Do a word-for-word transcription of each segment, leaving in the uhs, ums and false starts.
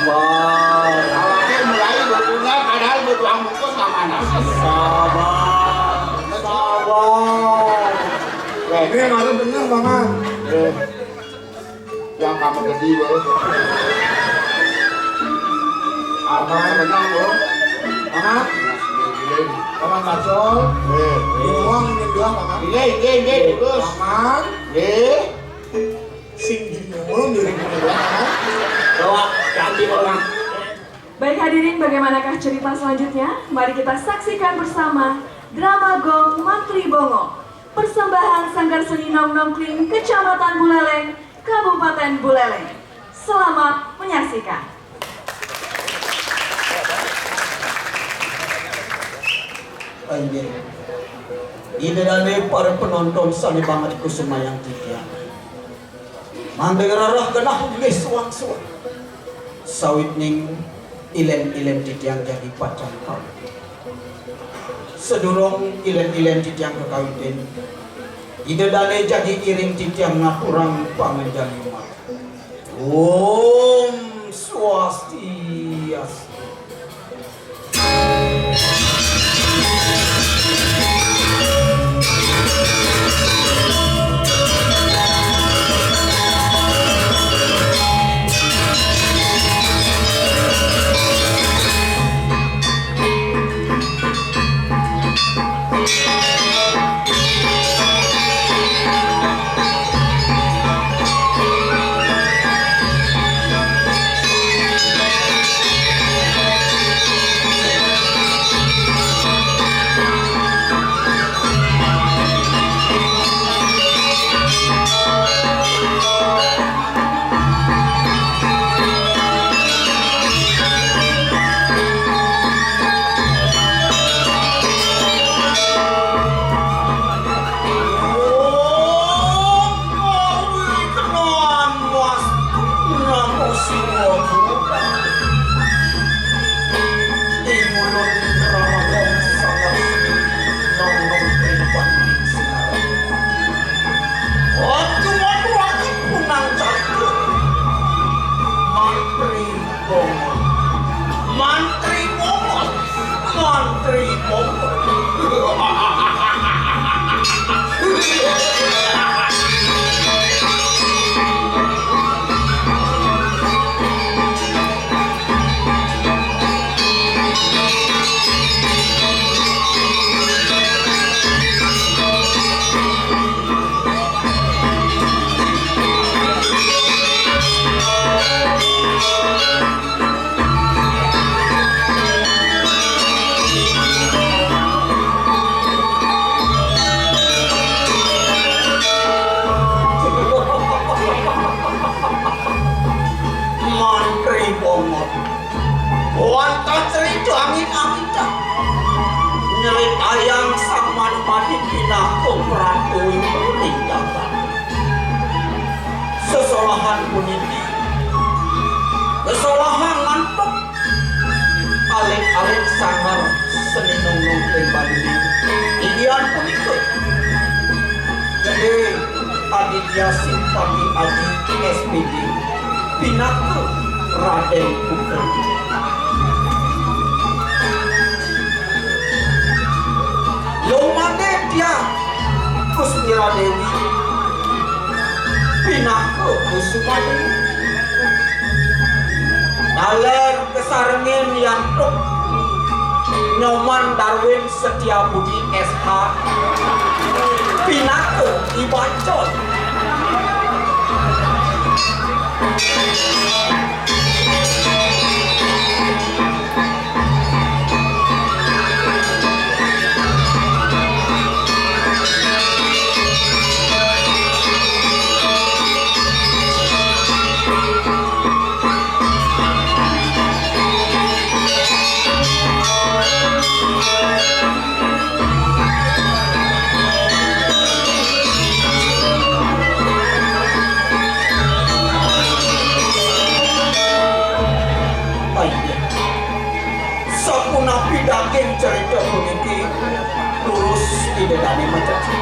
Sabar. Awake mulai berpunyai padahal bertuang bungkus ka mana? Sabar. Sabar. Ini yang harus bener, Paman. Eh. Yang kamu jadi, Bro. Aman, tenang, Bro. Aman. Paman Pacul. Eh. Uang ini dua, Paman. Iya, iya, iya, terus. Aman. Eh. Sing bingung dua ribu dua. Bawa ganti orang. Baik hadirin, bagaimanakah cerita selanjutnya? Mari kita saksikan bersama drama Gong Mantri Bongo, persembahan Sanggar Seni Nong Nongkling, Kecamatan Buleleng, Kabupaten Buleleng. Selamat menyaksikan. Inggih. Ida dane para penonton sane banget kusumayang titiang. Mangda ngrereh genah nggih suang-suang. Sawitning ilen-ilen titiang jagi pacang kawin. Sedurung ilen-ilen titiang kakawitin, Ida dane jagi iring titiang ngaturang panganjali umat. Om Swastiastu. Mantri Bongot. Mantri Bongot. Mantri Bongot. Mantri Bongot. Wonten crita angin-anginan nyritayang Sang Manumadi pinaka pratu ing jagat. Sesolahan puniki, sesolahan ngantuk alit-alit sanggar seni nunung ing Bali. Inggih punika Gede Aditya Simpati Aji, S P D, pinaka Raden Putra. Lumade Diah Kusmira Dewi, pinaka Kusuma Dewi. Taler kasarengin Yantuk Nyoman Darwin Setia Budi S H, pinaka I Bacot. Sapunapi daging cerita puniki, terus Ida Dane macaci.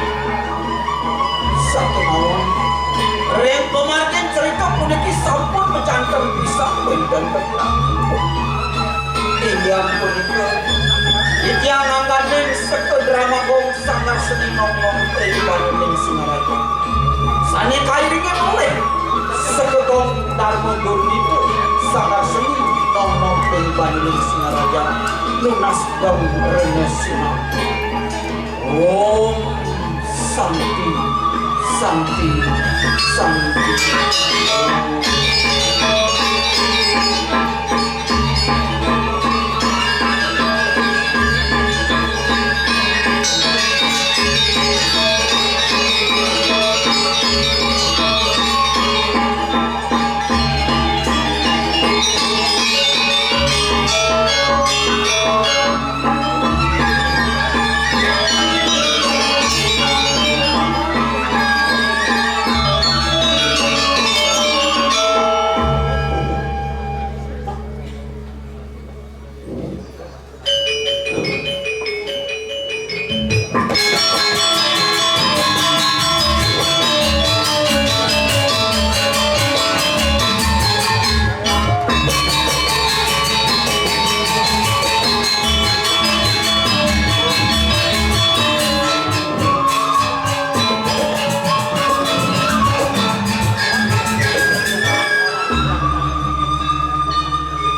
Satemawon, ring pamargin cerita puniki sampun macanten pisan wenten Inggih punika, titiang anggading seka drama gong Sanggar Seni Nongong Pribadi ning Singaraja. Sane kairingan olih seka gong Dharma Gurniku Sanggar Seni Nongong Pribadi ning Singaraja. Nunas gong rena sinah. Om Santi, Santi, Santi.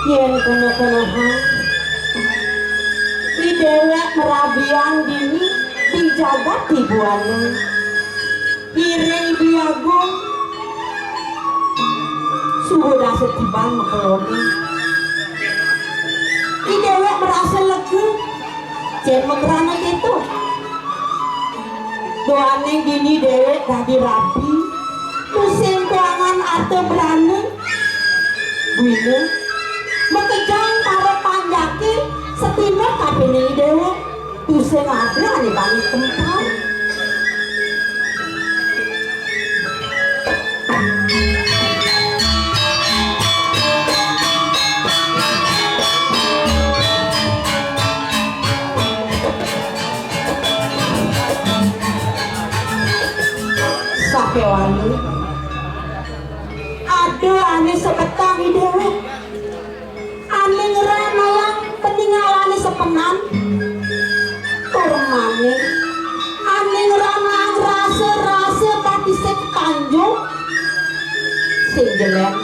Yen kena-kenahan, di dewek merabian dini di jagat di buana. Iring Bli Agung suba dasa tiban makelone. Di dewek merasa lega, jen makrana keto. Duaning dini dewek dadi rabi, tusing kuangan arta brana. Buina, makejang para panjake satinut kapining dewek, tusing ada ane bani tempal. Sakewangi ada ane sebetang i dewek, ane ngranayang paningalane sepenan, tur mane ane ngranayang rasa-rasa pati sik tanjung. Sing jelen,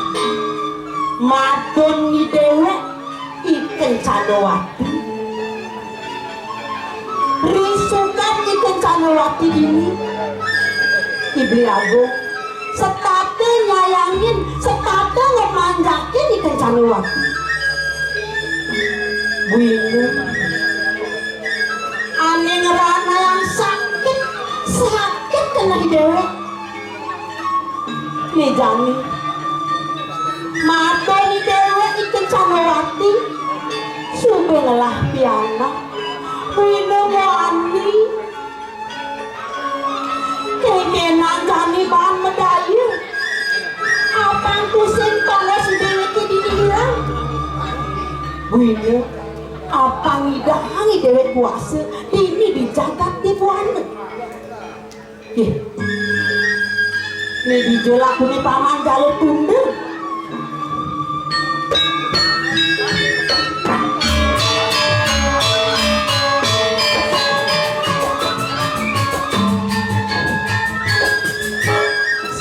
madon i dewek I Kencanawati. Risukan I Kencanawati dini, I Bli Agung setata nyayangin, setata ngemanjakin I Kencanawati. Buina ane ngranayang sakit, sakit keneh dewek. Né jani, madon i déwék I Kencanawati suba ngelah pianak. Buina muani, kénkénang jani baan madaya. Apang tusing tongos i déwéké dini ilang. Buina, apang nyidang i déwék kuasa dini di jagat di buana. Ih. Né dija lakuné Paman Jala Tunda.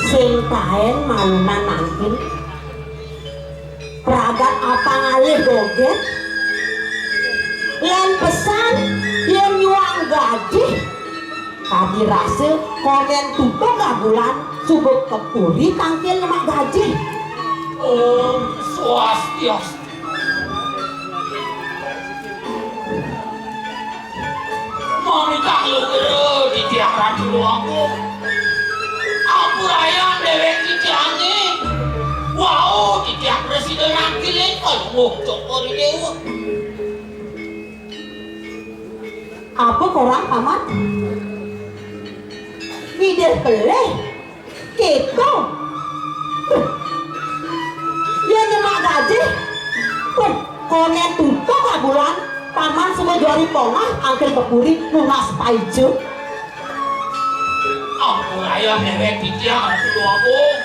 Sing taén malunan nangkil. Pragat apang alih dogét. Lén pesan yén nyuang gajih. Kadi rasa kondén tutuk kabulan suba ka puri tangkil nyemak gajih. Om Swastiastu. Mamitang lugra titiang Ratu Déwa Agung. Ampurayang déwék titiangé. Wau titiang prasida nangkilin Palungguh Cokor I Déwa. Apa korang, Paman? Ngidih pelih. Kéto. Yén nyemak gajih. Puh, kondén tutuk kabulan, Paman suba jari pongah angkil ka puri nunas paija. Ampurayang déwék titiang Ratu Déwa Agung.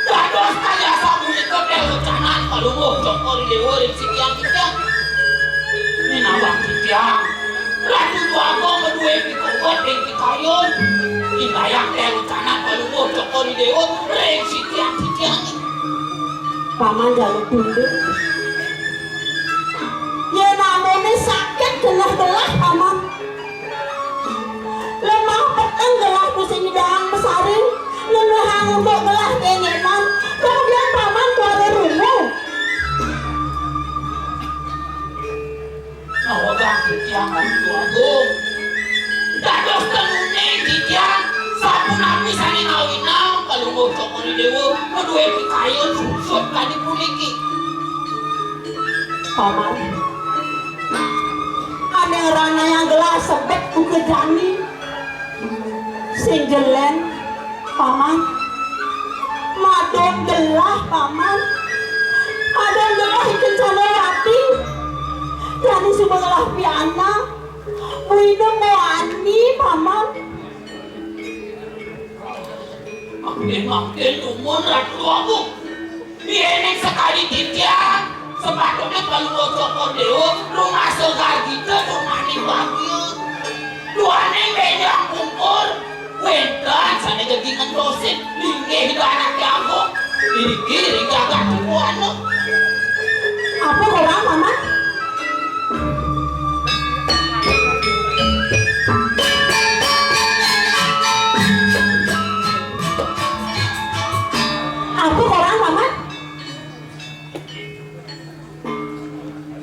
Dados kayasa punika déwék canan Palungguh Cokor. Déwa ring titiang, titiang. Minabang titiang. Ratu Déwa Agung madué pikobet ring pikayun. Indayang té rencana Palungguh Cokor I Déwa ring titiang, titiang. Paman jala tunduk. Yén amoné sakit gelah-gelah, Paman. Lemah peteng gelah tusing nyidang masaring, ngenehang unduk gelah kénénan, kemudian Paman tuara rungu. Nawegang titiang, Ratu Agung. Dados ten uning titiang, sapunapi sané ngawinang Palungguh Cokor I Déwa madué pikayun suksut kadi puniki. Paman, ané ngranayang gelah sebet buka jani. Sing jelén, Paman. Madon gelah, Paman. Madon gelah I Kencanawati. Jani suba gelah pianak. Buina muani, Paman. Mangkin, mangkin dumun, Ratu Agung. Yéning sakadi titiang, sepatutné Palungguh Cokor I Déwa rumasa gargita tur mani bagia. Duaning bénjang pungkur, wénten sané jagi ngentosin linggih Ida Anaké Agung. Iriki ring jagat Tribuana. Apa korang, Paman? Apa korang, Paman?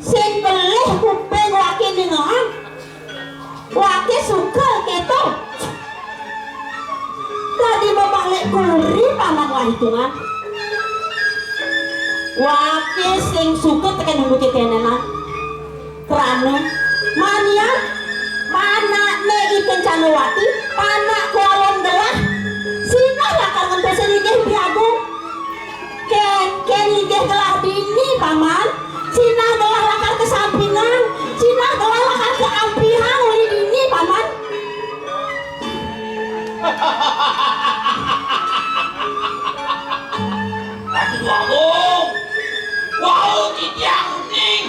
Sing pelih kuping waké ningehang, waké suka kéto. Dadi bebalik kuri, Paman, wah itungan. Waké sing suka tekén unduké kénénan. Krana manian, panakné I Kencanawati, panak kualon gelah, sinah lakar ngentosin linggih Beli Agung. Kénkén linggih gelah dini, Paman? Sinah gelah lakar kasampingang, sinah gelah lakar kaampihang uli dini, Paman. Ratu Agung, wau titiang uning,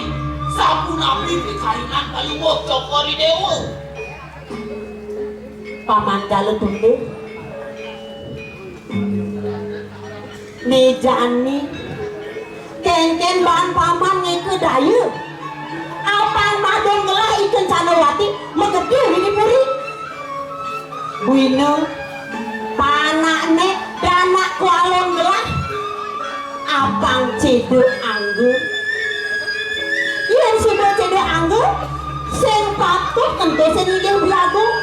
sapunapi pikayunan Palungguh Cokor I Déwa. Paman jala tunduk. Né jani, kénkén baan Paman ngéka daya. Apang madon gelah I Kencanawati magedi uli di puri. Buina panakné danak kualon gelah, apang céda angga. Yén suba céda angga, sing patut ngentosin linggih Beli Agung.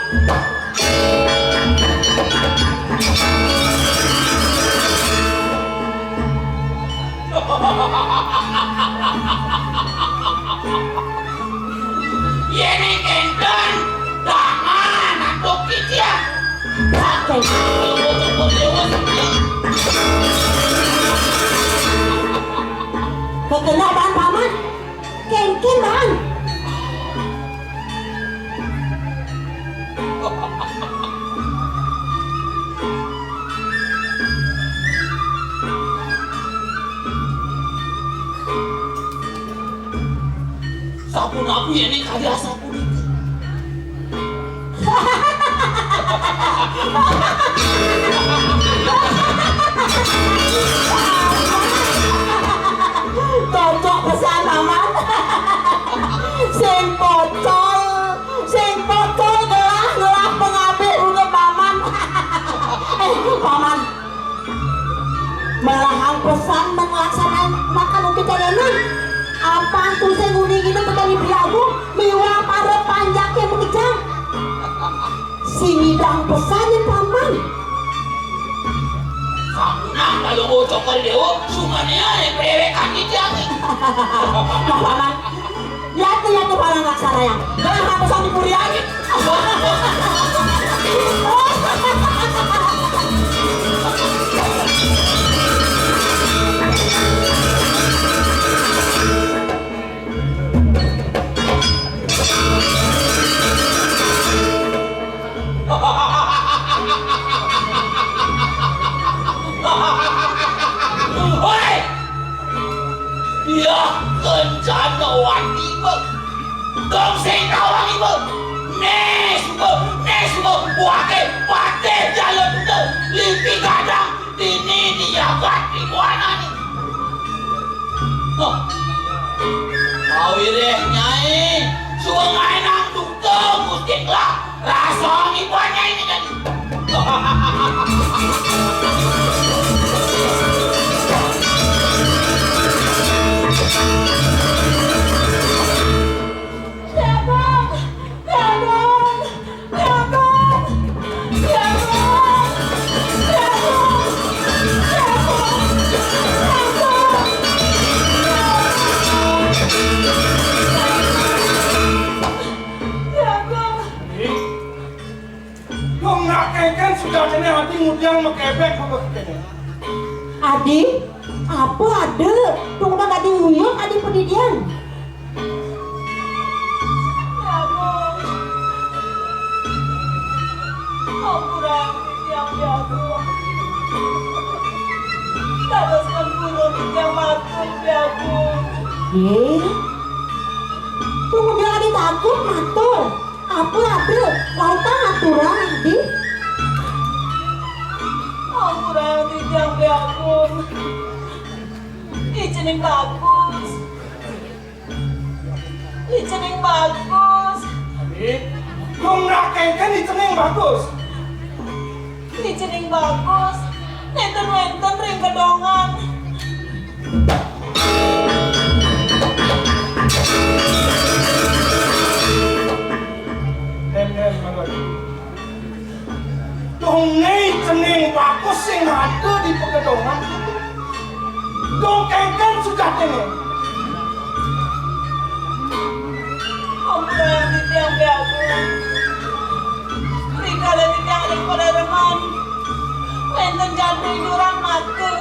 Yéning kénten, tangan antuk titiang. Saking Kekenok baan, Paman. Kénkén baan. Sapunapi yéning kadi asapunika? Cocok pesan, Paman. Sing pocol, sing pocol gelah, gelah pangabih unduk Paman. Eh, Paman. Melahang pesan mén nglaksanakaken upacara. Apang tusing uninga tekén Beli Agung miwah para panjaké makejang. Sing nyidang pesan, Paman. Sampunang Palungguh Cokor I Déwa, sumanéa ring padéwékan titiangé. Nah, Paman. Yata, yata, Paman laksanayang. Gelah apa sami purian? Woi! Yah, kencan wati, Bang. Dong sing tawang ibu. Nes, Bang. Nes, Bang. Wake, wake, jalan bener. Lipi kadang, dini diagat di buana nih. Hah. Awireh, Nyai. Suang aenang duta, Gusti Kelak. Rasong ibuannya ini jadi. Jagung, jagung, jagung, jagung, jagung, jagung, jagung. Dong, nak kénkén sudah kéné adi ngudiang makebek apa kéné. Adi, apa ada? Dong udah adi uyut, adi padidian. Ya ampun. Ampura titiang, ya ampun. Dados ampura titiang matur, ya ampun. Yé. Dong udah adi takut matur. Apa ada? Lautang aturang, Adi. Ampura titiang, Adi Agung. Icening bagus. Icening bagus. Adi, dong nak kénkén icening bagus. Icening bagus, nénten wénten ring gedongan. Dong né icening bagus sing ada di pagedongan. Dong kénkén sujatinné. Ampura titiang, Adi Agung. Rikala titiang ring padereman, wénten jadma iduran maka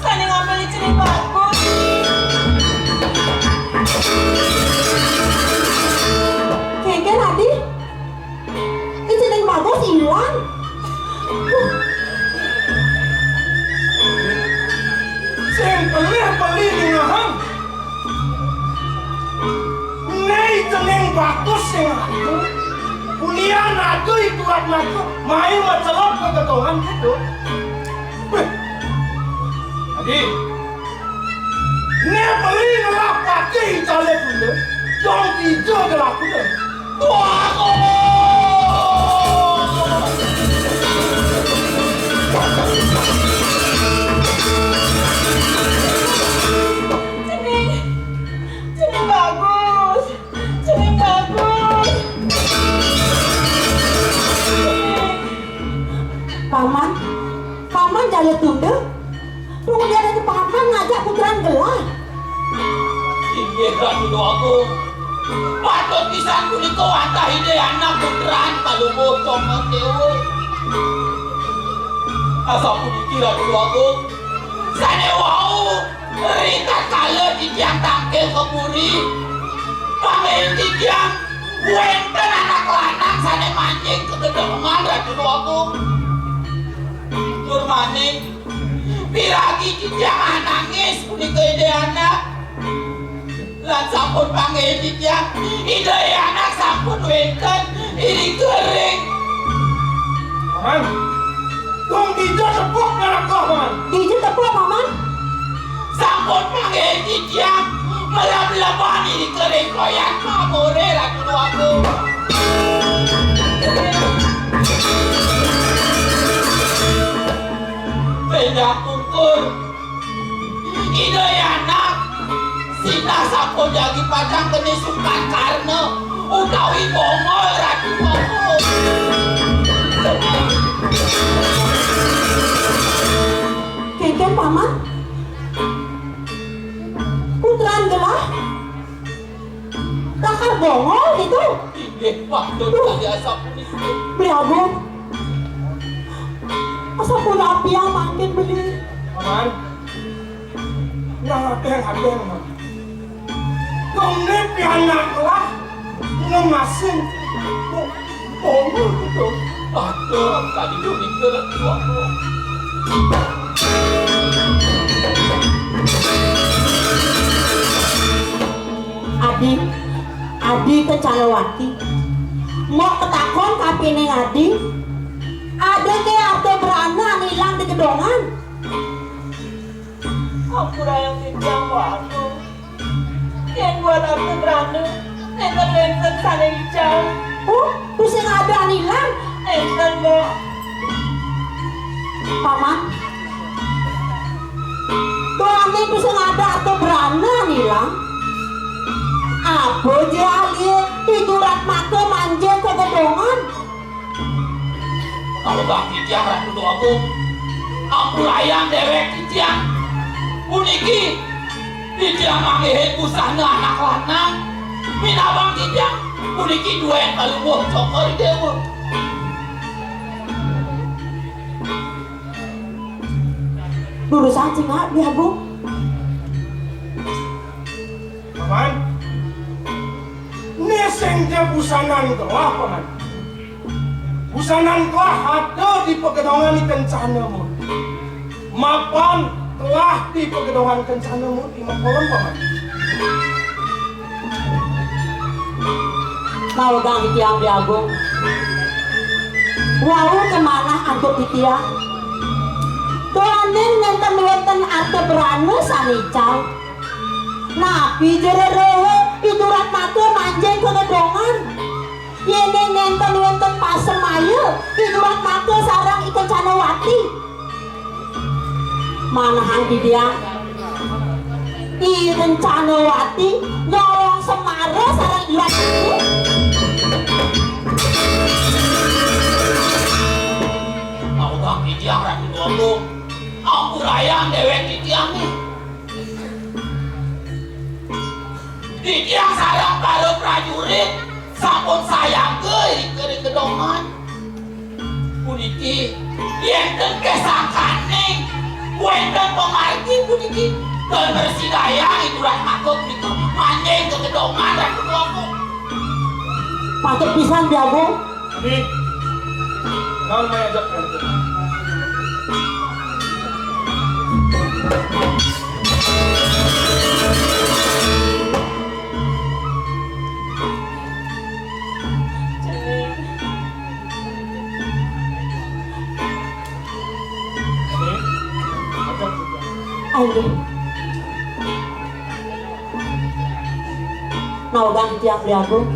sané ngambil icening bagus. Kénkén, Adi? Icening bagus ilang. Sing pelih beli ningehang. Né icening bagus sing atu. Ulian atu ituran atu main macelok ka gedongan gitu. Wéh. Adi, né beli ngelah pati icalé guna, dong dija gelakuna. Wah, oh. Cening, cening bagus. Cening bagus. Paman, paman jaya tunda. Kemudian itu paman ngajak putran gelah. Inggih, Ratu Déwa Agung. Patut pisan punika wantah Ida anak putran Palungguh Cokor Déwa. Asapuniki, Ratu Déwa Agung. Sané wau Ritatkala titiang tangkil ka puri, panggihin titiang wénten anak lanang sané manjing ka gedongan, Ratu Déwa Agung. Tur malih, piragi titiang anangis punika Ida anak. Lan sampun panggihin titiang, Ida anak sampun wénten irika ring. Paman, dong dija tepuk ngarak goh, Paman. Dija tepuk, Paman. Sampun panggihin titiang, meleb-leban irika ring koyan pamuré, Ratu Déwa Agung. Bénjang pungkur. Ida anak, sinah sampun jagi pacang keni sukan karna utawi bongol, Ratu Déwa Agung. Kénkén, Paman. Putran gelah. Lakar bongol gitu. Inggih, patut kaya asapunika. Beli Agung. Asapunika pian mangkin beli. Paman. Nah, adéng, adéng, Paman. Dong né pianak lah ngemasin bo-, bongol gitu. Aduh, tadi tuh mikir dua. Adi Kencanawati. Mok ketakon kapining Adi, ada ké arta brana anu ilang di gedongan? Ampurayang titiang, Mbok Agung. Yén buat arta brana, nénten-nénten sané ical. Oh, tusing ada anu ilang? Nénten, Mbok. Paman, duaning tusing ada arta brana anu ilang. Apa ja ahlié I Duratmaka manjing ka gedongan? Kalau bang titiang Ratu Déwa Agung, ampurayang déwék titiang. Puniki titiang manggihin busana anak lanang. Minabang titiang puniki duén kaluwuh Cokor I Déwa. Durusang cingak, Bli Agung. Paman, né sing ja busanan kelah, Paman. Busanan kelah ada di pagedongan I Kencana Murti. Mapan kelah di pagedongan Kencana Murti, makolon, Paman. Mawegang titiang, Bli Agung. Wau kamanah antuk titiang. Duaning nénten wénten arta brana sané ical. Napi ja rereha I Duratmaka manjing ka gedongan? Yéning nénten wénten pasemaya I Duratmaka sareng I Kencanawati. Manahang titiang, I Kencanawati nyolong semara sareng I Duratmaka. Mawegang titiang, Ratu Déwa Agung, ampurayang déwék titiangé. Titiang sareng para prajurit sampun sayaga irika di gedongan. Puniki, yén ten kesangkaning wénten pamargi puniki, tan mrasidayang I Duratmaka punika manjing ka gedongan Ratu Déwa Agung. Patut pisan, Bli Agung. Adi, naon maya ajak kantun? Adi, ajak juga. Ayo. Naogan titiang, Bli Agung.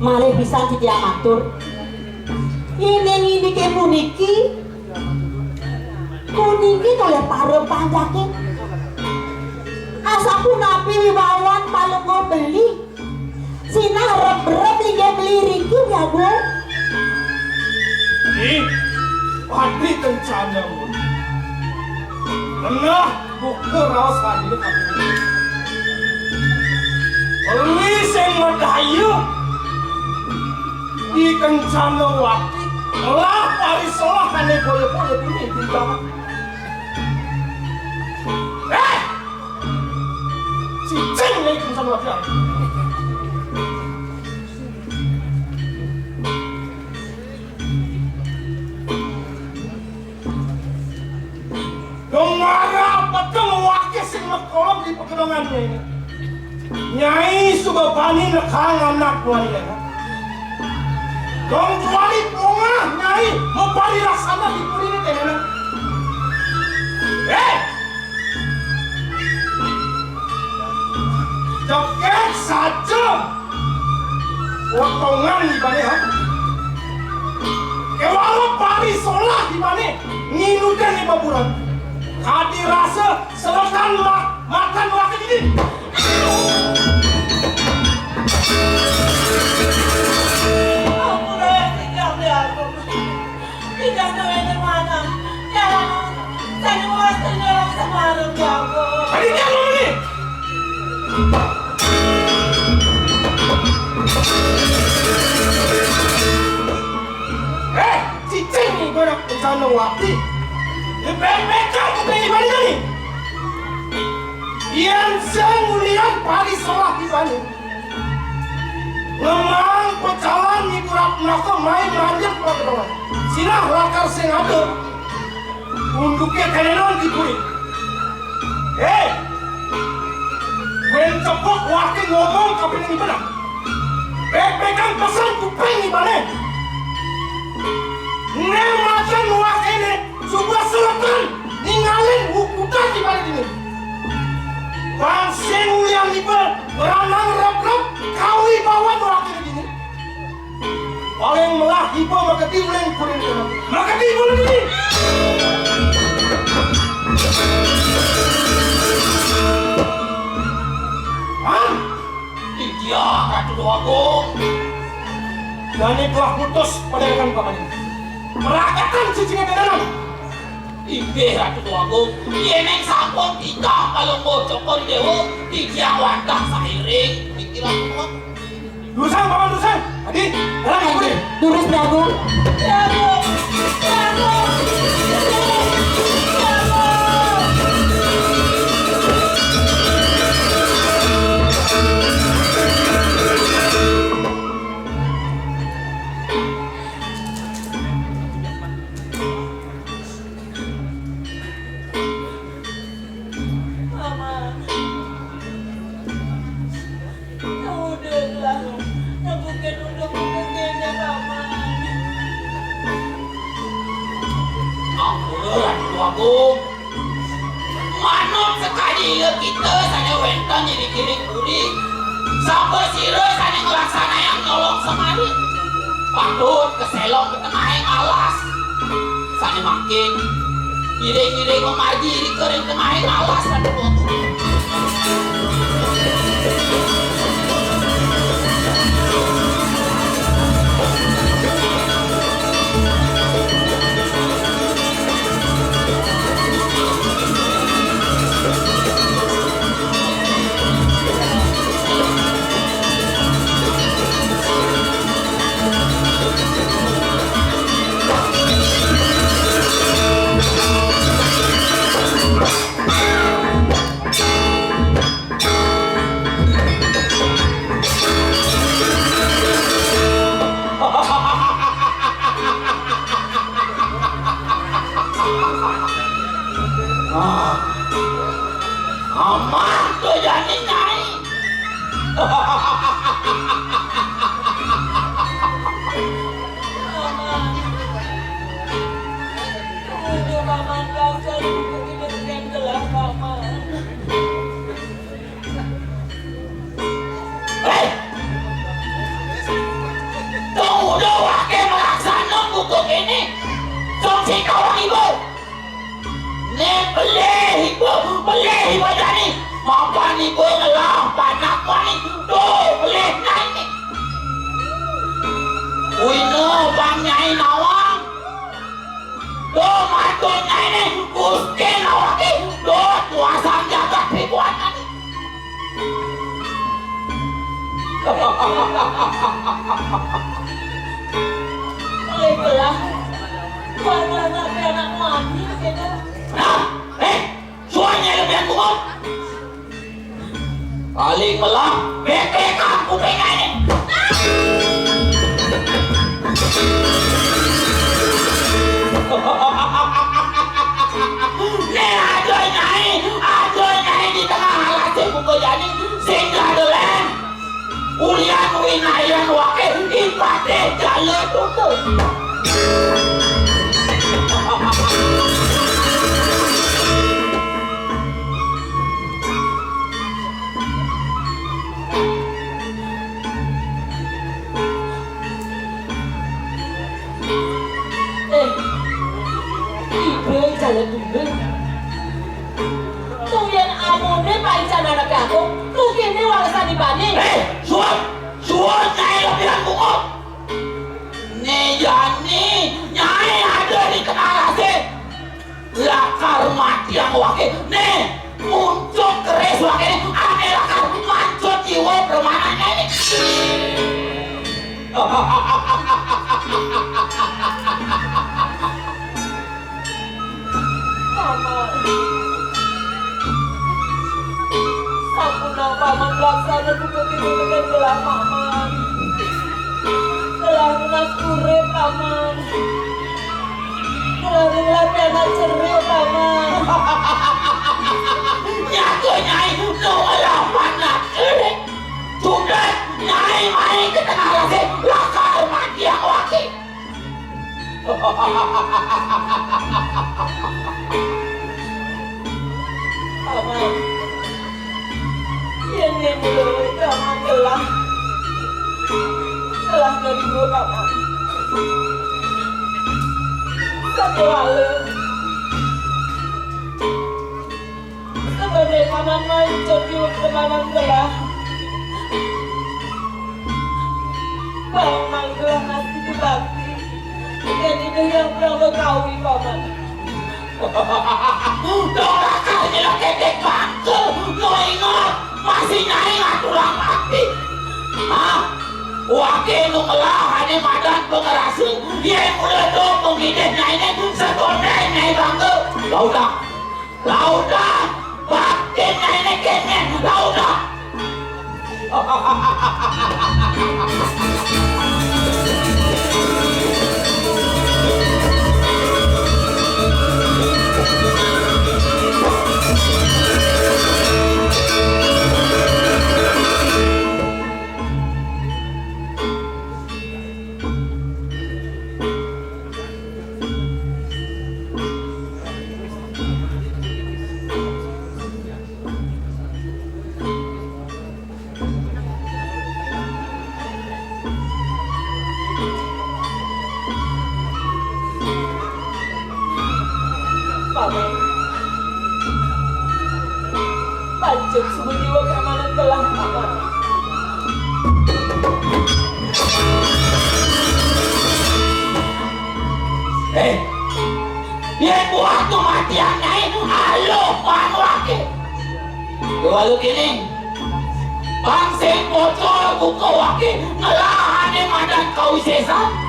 Malih pisan titiang matur. Indik-indiké puniki, puniki kalih para panjaké. Asapunapi wibawan Palungguh Beli, sinah rebreb linggih beli riki, Bli Agung. Ih, Patri Kencana Murti. Genah buka raos adina kabéh. Beli sing madaya I Kencana Wati ngelah parisolah ané boya-boya dini tindakan. Éh! Cicing né I Kencana Wati. Dong mara peteng waké sing makolom di pagedongan Nyai. Nyai suba bani nekang anak buané. Dong juari pongah Nyai maparilaksana di puriné téh. Éh! Jegég saja potongan ibané, ha? Kéwala parisolah ibané nginutén di baburan. Kadi rasa selekan ma-, matan waké gini. Ampun, Ayah, tinggal di aku. Tidak ada yang mana. Jangan. Saya mau ternyata semalam, ya Allah. Tadi dia ngomong nih. Éh, cicing nih, gua nak rencana wati. Di P P K kuping ibané nih. Yén sing ngulian parisolah ibané. Ngemang pecalan ibu Ratnaka main manjing pagerongan. Sinah lakar sing ada. Unduké ténénan di kuring. Héi! Ngomong kapining ibané. Bébékan pesan kuping ibané. Né macan wah kéné suba selekan ningalin wukudan ibané dini. Bangsin ulian iba ranang rep-rep kawibawan wah kéné dini. Paling melah iba makadi uling kuring kena. Makadi uling ini. Hah? Iya, Ratu Déwagung. Jani telah putus pada dengan paman ini. Meragakan cicingnya dalam. Inggih, Ratu Déwagung. Yéning sampun titah kalungguh Cokor Déwa, titiang wantah sairing. Niki, Ratu Déwagung. Durusang, Paman, durusang. Adi, dalam, Adi. Durus, Prabu. Mama. Udahlah. Nebukin udah bukan kayaknya, Mama. Ampun, Ratu Agung. Manut sakadi ila kita sané wénten ring puri. Sapasira sané nglaksanayang nyolong semari. Patut kaselong ka tengahing alas. Sané mangkin, ngiring-ngiring mamargi irika ring tengahing alas, Ratu Agung. Ah, aman to jani, Nyai. Aman. Tunggu, Paman, kau cari buku ini dengan jelas, Paman. Héi! Tong uda waké malaksana buka kéné. Tong sing kawang iba. Né pelih iba, pelih iba jani. Mapan iba ngelah panak muani. Duh, pelih naé né. Wina bang nyai nawang. Duh, matur nyainé, Gusti nawaké, duh, kuasa jagat pibuatan. Baiklah, warga anak mani, gitu. Nah, eh, suaranya lebih kuat. Paling melah, bébék aku pengen. Né ada nyai, ada nyai di tengah alasé buka jani, sing ada lén. Ulian winayan waké, ibadah jalan tutup. Eh, iba jalan dulu. Tuh yén amoné paican anaké aku, tuh kéné walesan ibané. Eh, suut, suut nyai lebihan bungut. Né jani, nyai ada di tengah alasé. Lakar matiang waké, né, muncuk keris waké, né, ané lakar mancut jiwa permanané né. Paman. Sampun Paman laksana buka pinutukan gelah Paman. Gelah nunas urip, Paman. Ngelarang lapianan cerik, Paman. Nyaga nyai, ngelarang panak cerik. Nyai main ke tengah rase, lakar mati aku aki. Paman, yen ning mula paman telah, telah ngeribu paman. Satu hal, sebagai paman mancut di paman telah. Bang Manggelah masih berbakti. Yen itu yang kurang betawi, Paman. Dora kali lo ketek bangkel, lo ingat, masih nyai ngaturang bakti. Hah? Wake nu ngelah ane madan pengerase, yen mula do pengidih nyaine, sekonden nyai bangga. Laudah, laudah, batin nyai ne kene, laudah. Paman. Pancen sumuni wong keamanan telah, Paman. Eh, yen buat kematian nyai, aluh panuake. Walu kene, bang sing bocor buka wake, ngelahane madan kawisesan.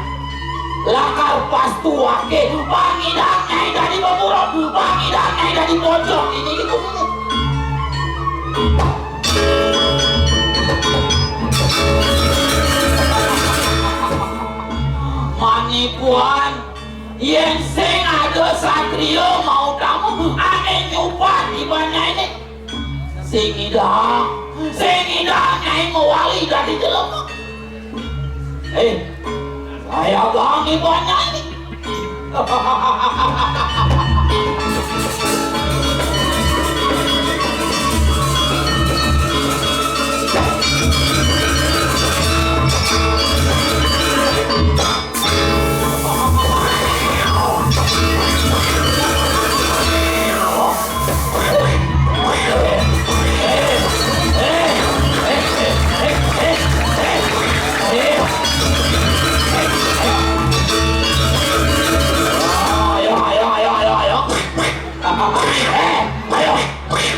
Lakar pastu wake, pangidang nyai dadi beburuk, pangidang nyai dadi bocor, ini di gunung. Manipuan, yen sing ada satria mau tamu, ane nyupat iban nyai ne. Sing idang, sing idang nyai mawali dadi jelema. Eh, saya bang iban nyai ne. Ayo, ayo, ayo, ayo, ayo. Eh, ayo.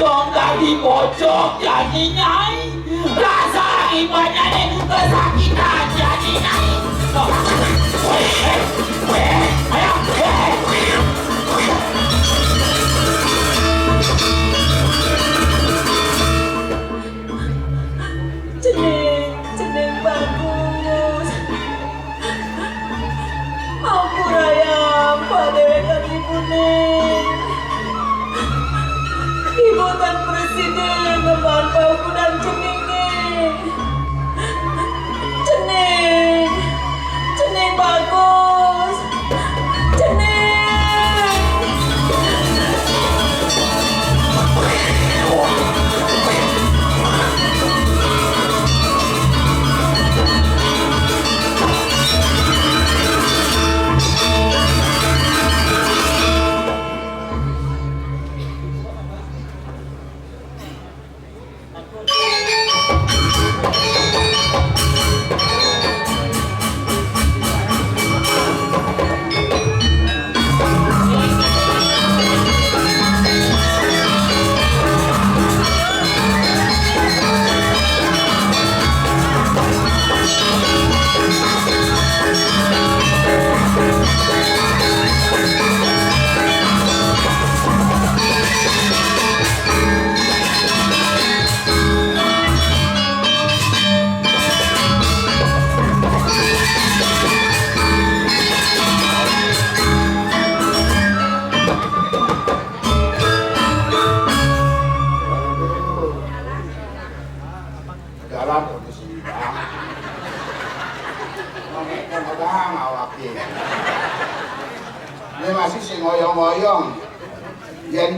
Dong dadi bocok jani nyai. Rasa ibadahne kesakitan jani nyai. Eh, eh, ayo, eh. Cening, cening bagus. Ampurayang padewekan ibune. Ibu tan preside ngemban paukudan ceninge. Cening, cening bagus. Cening.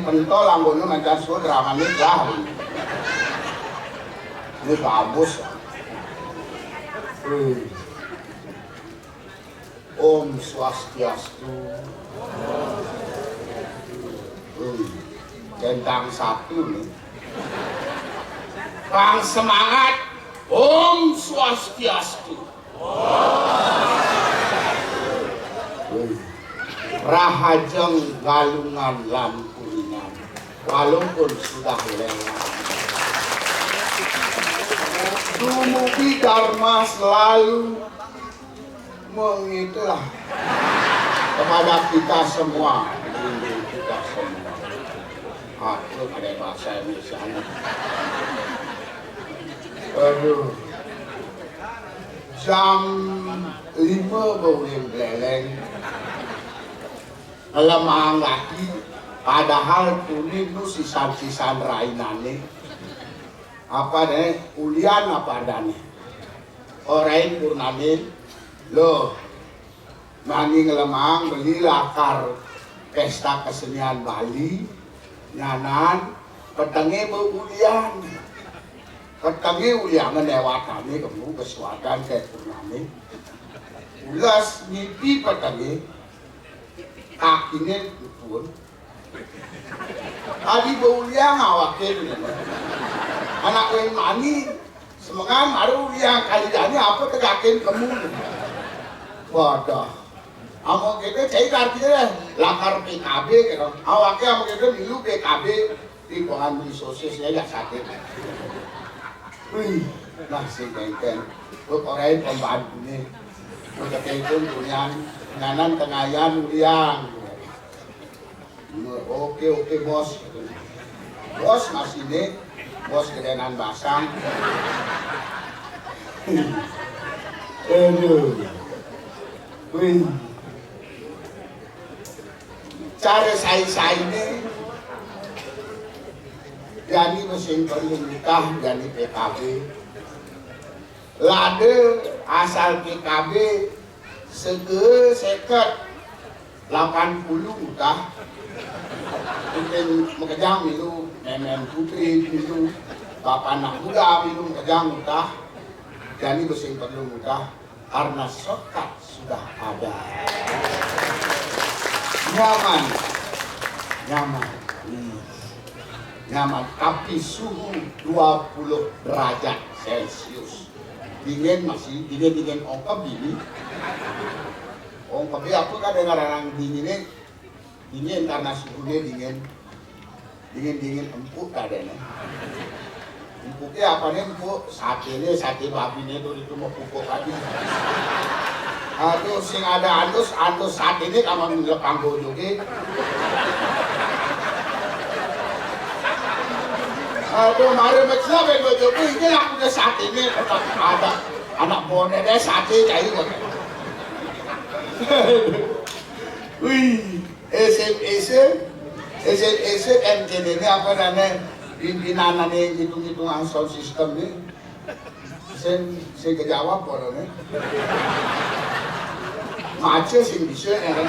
Pentol anggone mancan suud ramane lah. Ini bagus. Wih. Om Swastiastu. Wih. Centang satu nih. Bang semangat. Om Swastiastu. Wih. Rahajeng Galungan lan Kuningan, walaupun sudah lewat. Dumugi Dharma selalu mengitulah kepada kita semua, melindungi kita semua. Aku pada bahasa Indonesia. Aduh. Jam lima bauling beleleng. Ngelemaang lagi, padahal tuni nu sisan-sisan rainane. Apa deh? Ulian apa adane? Orain purnane. Loh, mani ngelemaang beli lakar pesta kesenian Bali, nyanan petenge beulian. Petenge uliange newatane kemu kesuatan kayak purnane. Ulas ngipi petenge, kakine pun. Adi beuliang awake. Anak wen mani, semengan baru uliang kali jani apa tegakin kemu. Wadah. Amo kete cai kartine lakar P K B gitu. Awake amo kete milu P K B, di kongan beli sosis ya, ya sate. Wih, nah si Bengken. Lu korai pembantune. Lu kete itu punyan, nganan tengayan uliang. Oke, oke, bos. Bos masih nih, bos gedenan basang. Aduh. Wih. Cara sai-sai nih. Jani mesin perlu nikah, jani P K B. Lade asal P K B seke seket, lapan puluh utah. Mungkin mekejang milu, memen putri milu, bapak anak muda milu mekejang utah. Jadi besing perlu utah karena sokat sudah ada. Nyaman, nyaman. Hmm. Nyaman, tapi suhu dua puluh derajat Celcius. Dingin masih, dingin-dingin ongkep ini. Ongkep apa kadang orang dingin ini? Dingin karena suhunya dingin. Dingin-dingin empuk kadang. Empuknya apa nih empuk? Sate nih, sate babi nih tuh itu mau pupuk lagi. Aduh, sing ada antus, antus sate nih kamu lepang bojoge. Aduh, mari mecah bego joku ini aku udah sate nih ada anak bonek deh sate kayak gitu. Wih, S M S, S M S M T N ini apa namanya pimpinan ane hitung-hitungan sound system nih. Sing sing kejawab polone. Mace sing bisa ya kan.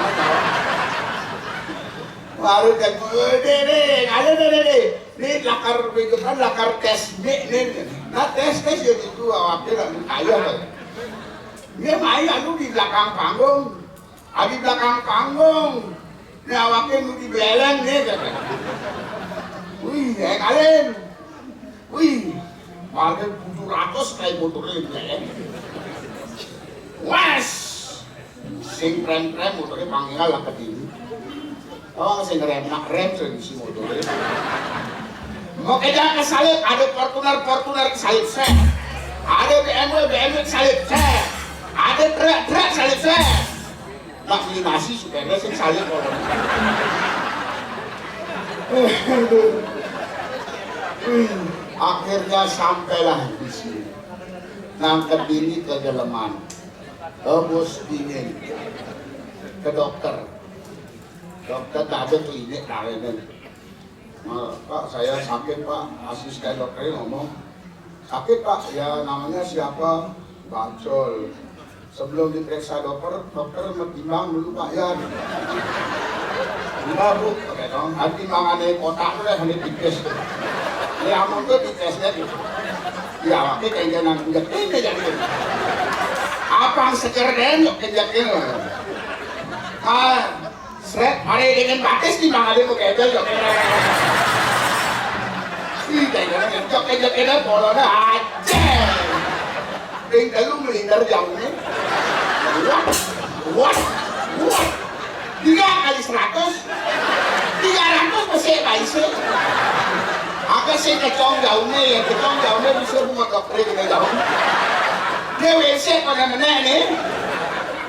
Baru kan deh deh, ada deh deh. Ini lakar minggu depan lakar tes nih nih. Nah tes tes ya gitu awaknya lah kaya lah. Dia main lalu di belakang panggung. Di belakang panggung. Ini awaknya mau dibeleng nih kata. Wih, ya kalian. Wih, paling tujuh ratus kayak motornya ini ya. Wes, sing rem-rem motornya panggil lah ke diri. Oh, sing rem nak rem sing isi motornya. Mau kerja ke salib, ada Fortuner, Fortuner ke salib saya. Ada B M W, B M W ke salib saya. Ada truk, truk salib saya. Nak beli nasi supaya sing salib orang. Akhirnya sampailah di sini. Nangkep ini ke daleman. Tebus dingin. Ke dokter. Dokter tak ada klinik layanan. "Pak, saya sakit, Pak." Asisten dokternya ngomong, "Sakit, Pak?" "Ya, namanya siapa?" "Bacol." Sebelum diperiksa dokter, dokter metimbang dulu, Pak, ya. "Enggak, Bu," pakai Dong, ati mangane kotak lu deh, ini tipis. Ya, amun tuh tipisnya gitu. Ya, wakil kayak nang ngetik aja gitu. Apa seger deh, yuk, kayak gitu. Ah, sret, hari dengan batis di mangane mau kayak gitu, yuk. Ih, kayak gitu, yuk, kayak gitu, polona aja. Ping telu melintir jauhnya. What? What? What? Tiga kali seratus. Tiga ratus masih baise. Aku sih kecong jauhnya ya, kecong jauhnya bisa bunga dokter ini jauh. Dia W C pada meneh nih.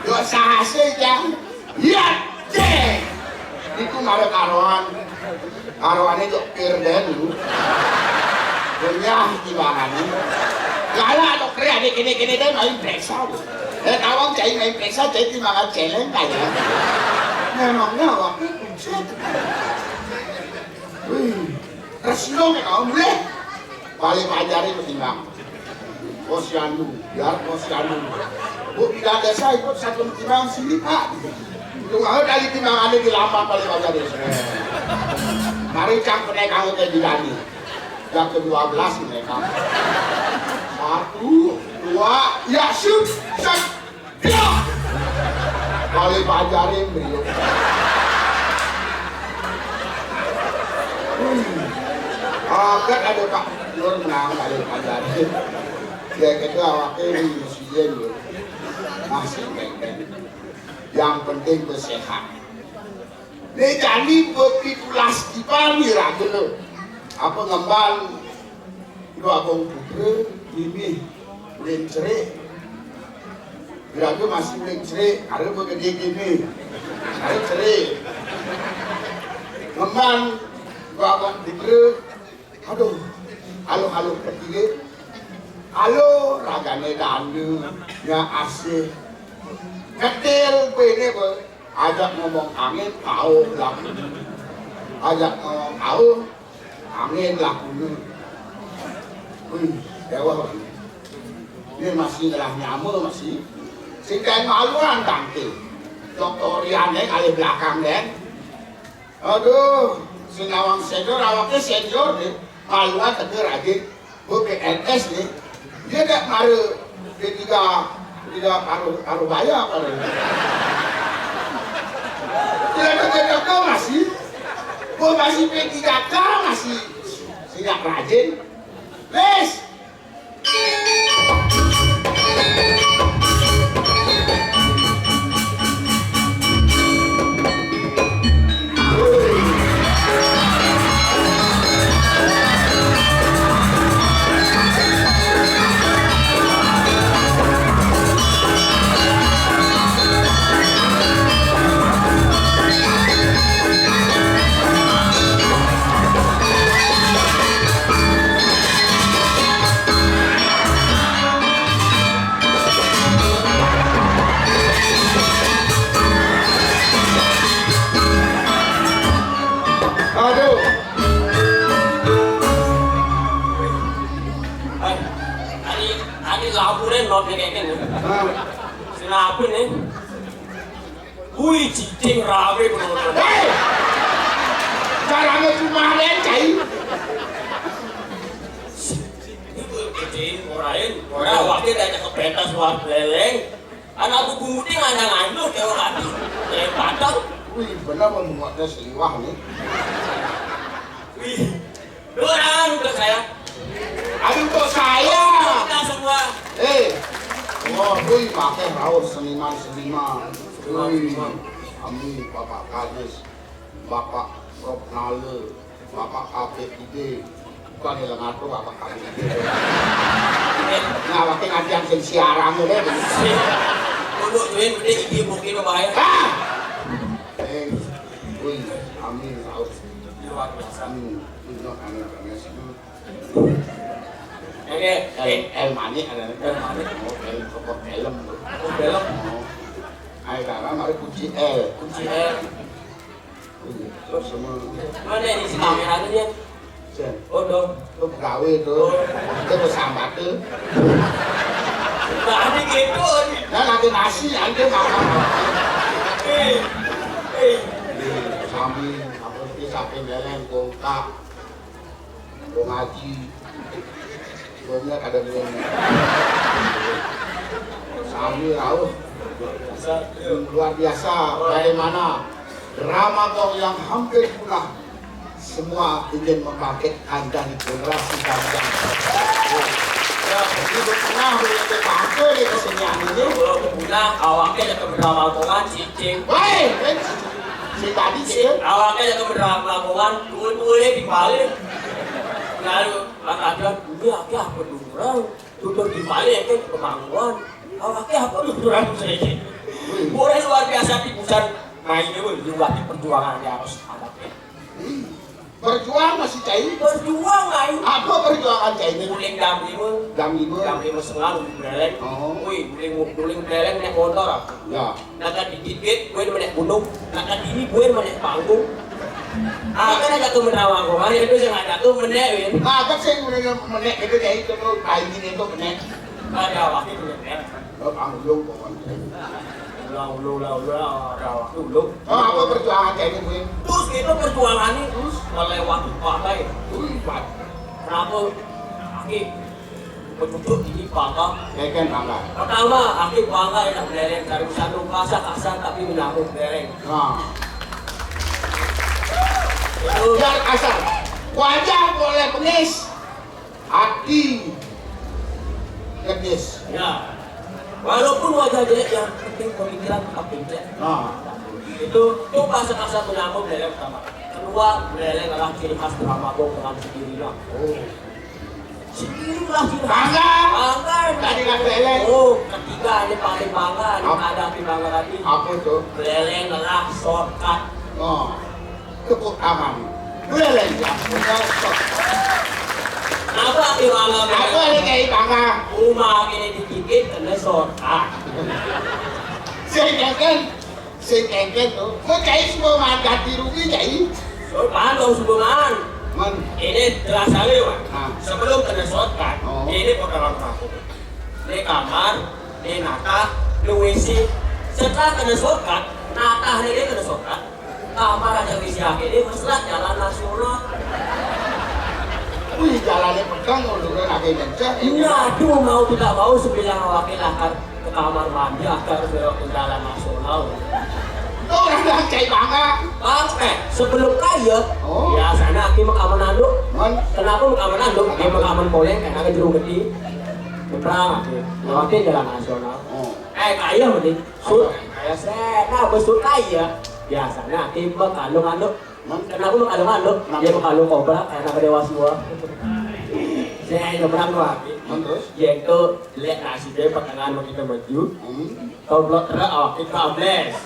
Dosa hasil jang. Iya, cek. Itu malah karoan. Karoannya jok pir deh dulu. Renyah timbangannya. Lala atau kre ada kene-kene deh main preksa. Eh, tawang cai main preksa, cai timbangan celeng kaya. Memangnya waktu itu, cek. Wih, terus lo kayak kamu boleh. Paling ajarin timbang. Posyandu, biar posyandu. Bu, tidak ada saya ikut satu timbang sini, Pak. Itu mau dari timbang ada di lapak paling ajarin. Mari cang kena kamu ke Bidani. Yang kedua belas mereka. Satu, dua, ya, shoot, set. Iya. Kali pajarin beliau. Hmm. Agak ada Pak Nur menang kali pajarin. Ya, kita awaknya di muslim, ya. Masih benteng. Yang penting bersehat. Né jani bepitulas tiban iraga. Apa ngemban Ida Agung Putra, mimih uling cerik. Iraga masih uling cerik, ada begedé kéné. Ada cerik. Ngemban Ida Agung Putra, aduh, aluh-aluh ketiga. Aluh ragané danda, nya asih. Ketil kéné, ajak ngomong angin, kauh laku. Ajak ngomong kauh, angin laku. Wih, déwa. Ini masih ngelah nyama, masih. Sing kain maluan tangke. Dokter Rian, eh, kali belakang, deh. Aduh, si Nawang senior, awaknya senior, deh. Maluan tegur aja. Gua P N S nih, dia gak mara P tiga, tidak paruh, paruh baya, paruh. Tidak ada, masih, gua masih P tiga K, masih siap rajin. Wes. Aduh. Ani, ani laporan not nih kayaknya nih. Hah? Kenapa nih? Wih, cicing rame penonton. Hei! Caranya cuma ada, cai. Ini gue cicing, orain. Ora wakil aja ke pentas luar beleng. Anak aku bunguting anak ngandung kayak orang itu. Kayak padang. Wih, bener membuatnya seliwah nih. Wih. Doa untuk saya. Aduh, kok saya? Kita semua. Eh. Wah, wih, pakai raus seniman-seniman. Wih, kami Bapak Kadis, Bapak Prof Nale, Bapak K P I D. Bukan yang ngatur Bapak K P I D. Nah, pakai ngajian sing siaran deh. Untuk duit gede, iki mungkin bahaya. Ah! Eh, wih, kami raus. Luar biasa. Hmm, itu anak-anaknya sih. Oke, el, el manik ada. El manik. Oh, el, toko film. Oh, film. Oh. Ayo, karena mari kunci el. Kunci el. Terus semua. Mana di sini kameranya? Sen. Oh, dong. Lu pegawai tuh. Oh. Dia mau sambat tuh. Tadi gitu. Nah, nanti nasi, nanti makan. Eh, eh. Sambil apa sih? Leleng, kongkak, kong haji, kongnya kada boleh. Sami rauh. Luar biasa. Bagaimana drama kong yang hampir punah, semua ingin membangkitkan dari generasi kami yang Ya, jadi punah, boleh bangkit di kesenian ini. Punah, awaknya ada keberapa kongan, cicing. Woi, si tadi sih. Awaknya ada keberapa kongan, boleh dibalik. Lalu, maka dia, ini apa, apa orang? Tutur di balik, ya, kan, pemangkuan. Awaknya apa tuturan saya? Boleh luar biasa, tipusan. Nah, ini, woi, ini berarti perjuangannya harus ada. Berjuang masih cai? Berjuang, ai. Apa perjuangan cai ini? Guling jam lima. Jam lima. Jam lima setengah, guling beleleng. Oh. Wih, guling, guling beleleng naik motor, ah. Ya. Nak dikit, gue menek gunung. Nak dini, gue menek panggung. Ah, kan ada tuh menerawang, kok. Ada tuh yang ada tuh menek, Win. Nah, kan saya menek, menek gitu, cai itu tuh, kain ini tuh menek. Ada waktu itu menek. Lo panggung, pokoknya. Ulang, ulang, ulang, ulang, ulang, ulang, ulang. Oh, apa perjuangan cai ini, Bun? Terus itu perjuangan ini terus melewati badai. Wih, badai. Kenapa? Aki, pecucuk ini bangga. Keken bangga. Pertama, aki bangga enak beleleng. Dari satu bahasa kasar tapi menyambung beleleng. Nah. Itu biar kasar. Wajah boleh bengis. Hati kedis. Ya. Walaupun wajah jelek, yang penting pemikiran tetap pintar. Nah. Itu, itu bahasa kasar menyambung beleleng pertama. Kedua, beleleng adalah ciri khas drama gong dengan sendirinya. Oh. Sendirilah ciri khas. Bangga. Bangga. Tadi kan beleleng. Oh, ketiga, ini paling bangga, ini apa? Ada di bangga tadi. Apa itu? Beleleng adalah shortcut. Oh. Tepuk tangan. Boleh lagi, ya. Punya stok. Apa arti bangga? Apa arti kayak bangga? Rumah ini dikit, kena shortcut. Saya keken, saya keken tuh. Mau cai semua makan ganti rugi, cai. Shortcut dong, semua man. Man. Ini jelas sekali, Wan. Ah. Sebelum kena shortcut, oh, ini potongan aku. Ini kamar, ini natah, ini W C. Setelah kena shortcut, natah ini kena shortcut. Kamar aja W C akhirnya mesra jalan nasional. Wih, jalannya pegang, kalau dulu lagi kenceng. Iya, aduh, mau tidak mau sebilang wakil akan ke kamar mandi, akan harus lewat jalan nasional. Itu orang bilang cai bangga. Bang, eh, sebelum kaya, oh, biasanya aki makaman anduk. Man. Kenapa makaman anduk? Dia makaman poleng, karena ke jeruk gede. Nyebrang, aki. Lewatin jalan nasional. Oh. Eh, kaya mending. Sur, kaya sena, besur kaya. Biasanya aki makalung anduk. Man. Kenapa makalung anduk? Kenapa? Dia makalung kobra, karena ke dewa semua. Saya nyebrang tuh aki. Man, terus? Dia itu jelek nasibnya, pertengahan mau kita maju. Hmm. Kalau belum terak, awak kita ables.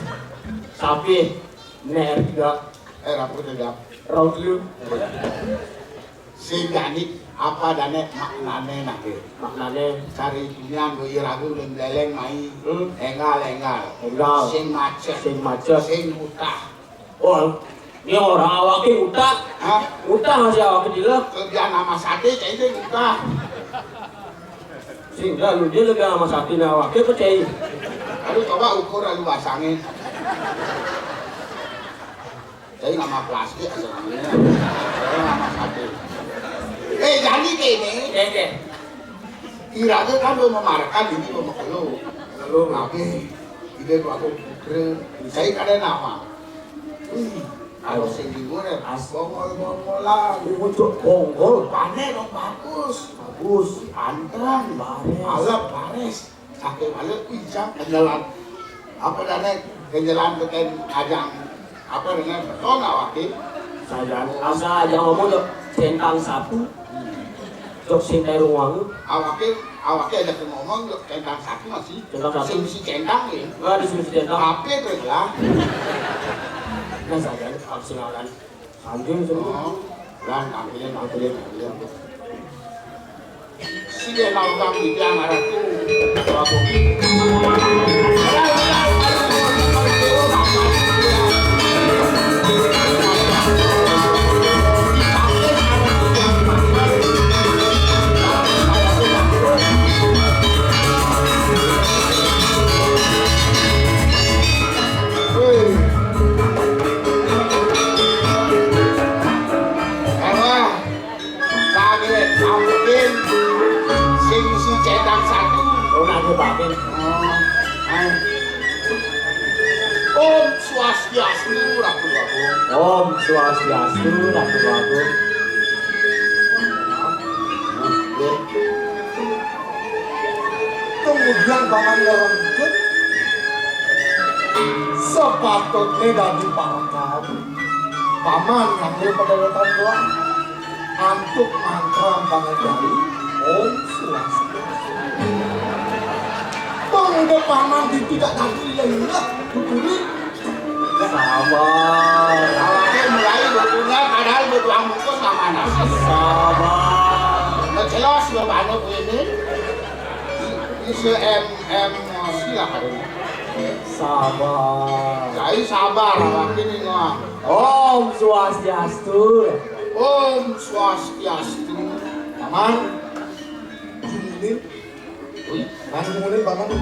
Sapi, ner tiga. Eh, rapur tiga. Rong dulu. Sing jani apa dane maknane nake? Maknane? Cari dunia nggo iragu dan beleng mai. Hmm. Enggal, enggal. Enggal. Sing macet. Sing macet. Sing utah. Oh, ini orang awake utah. Hah? Utah masih awake gila. Kerjaan sama sate, cai itu utah. Sing lalu dia lebih sama sate na awake apa cai? Aduh, coba ukur lalu basangnya. Tapi nama plastik aja namanya. Tapi nama satu. Eh, jadi kene. Oke, oke. Iraga kan belum memarekan ini belum perlu. Belum. Tapi ide aku putra. Saya kada nama. Wih, kalau sing di mana? As- bongol-bongolan. Ujuk bongol. Panen dong bagus. Bagus. Anteng. Bares. Alap bares. Saking alit, wih, jam kenyelan. Apa dane kenyelan teken ajang, apa dane beton awake? Sajan, asa aja ngomong jok centang satu. Jok sing dari ruang. Awake, awake aja ngomong jok centang satu masih. Centang satu. Sing si centang ya. Enggak, di sini si centang. Apa itu lah? Nah, sajan, kalau sing awan. Anjing semua. Oh, lan tampilin, tampilin, tampilin. Sige, lawan di tiang arah tu. Hei. Satu. Oh, nak nyobain. Oh, ayo. Om Swastiastu, Ratu Agung. Om Swastiastu, Ratu Agung. Kemudian paman lorong dikit, sepatutnya dadi paman, paman ngambil pada datang doang. Antuk mantra pangendali Om Swastiastu. Bang, udah paman di tidak tadi ya, iya, dukuri. Sabar. Awake mulai berpunya padahal bertuang bungkus sama nasi. Sabar. Nggak jelas lo anu ini. Ini se M M silakan. Sabar. Cai sabar, awake ini ngoang. Om Swastiastu. Om Swastiastu. Paman. Ini. Wih, kan kemudian paman.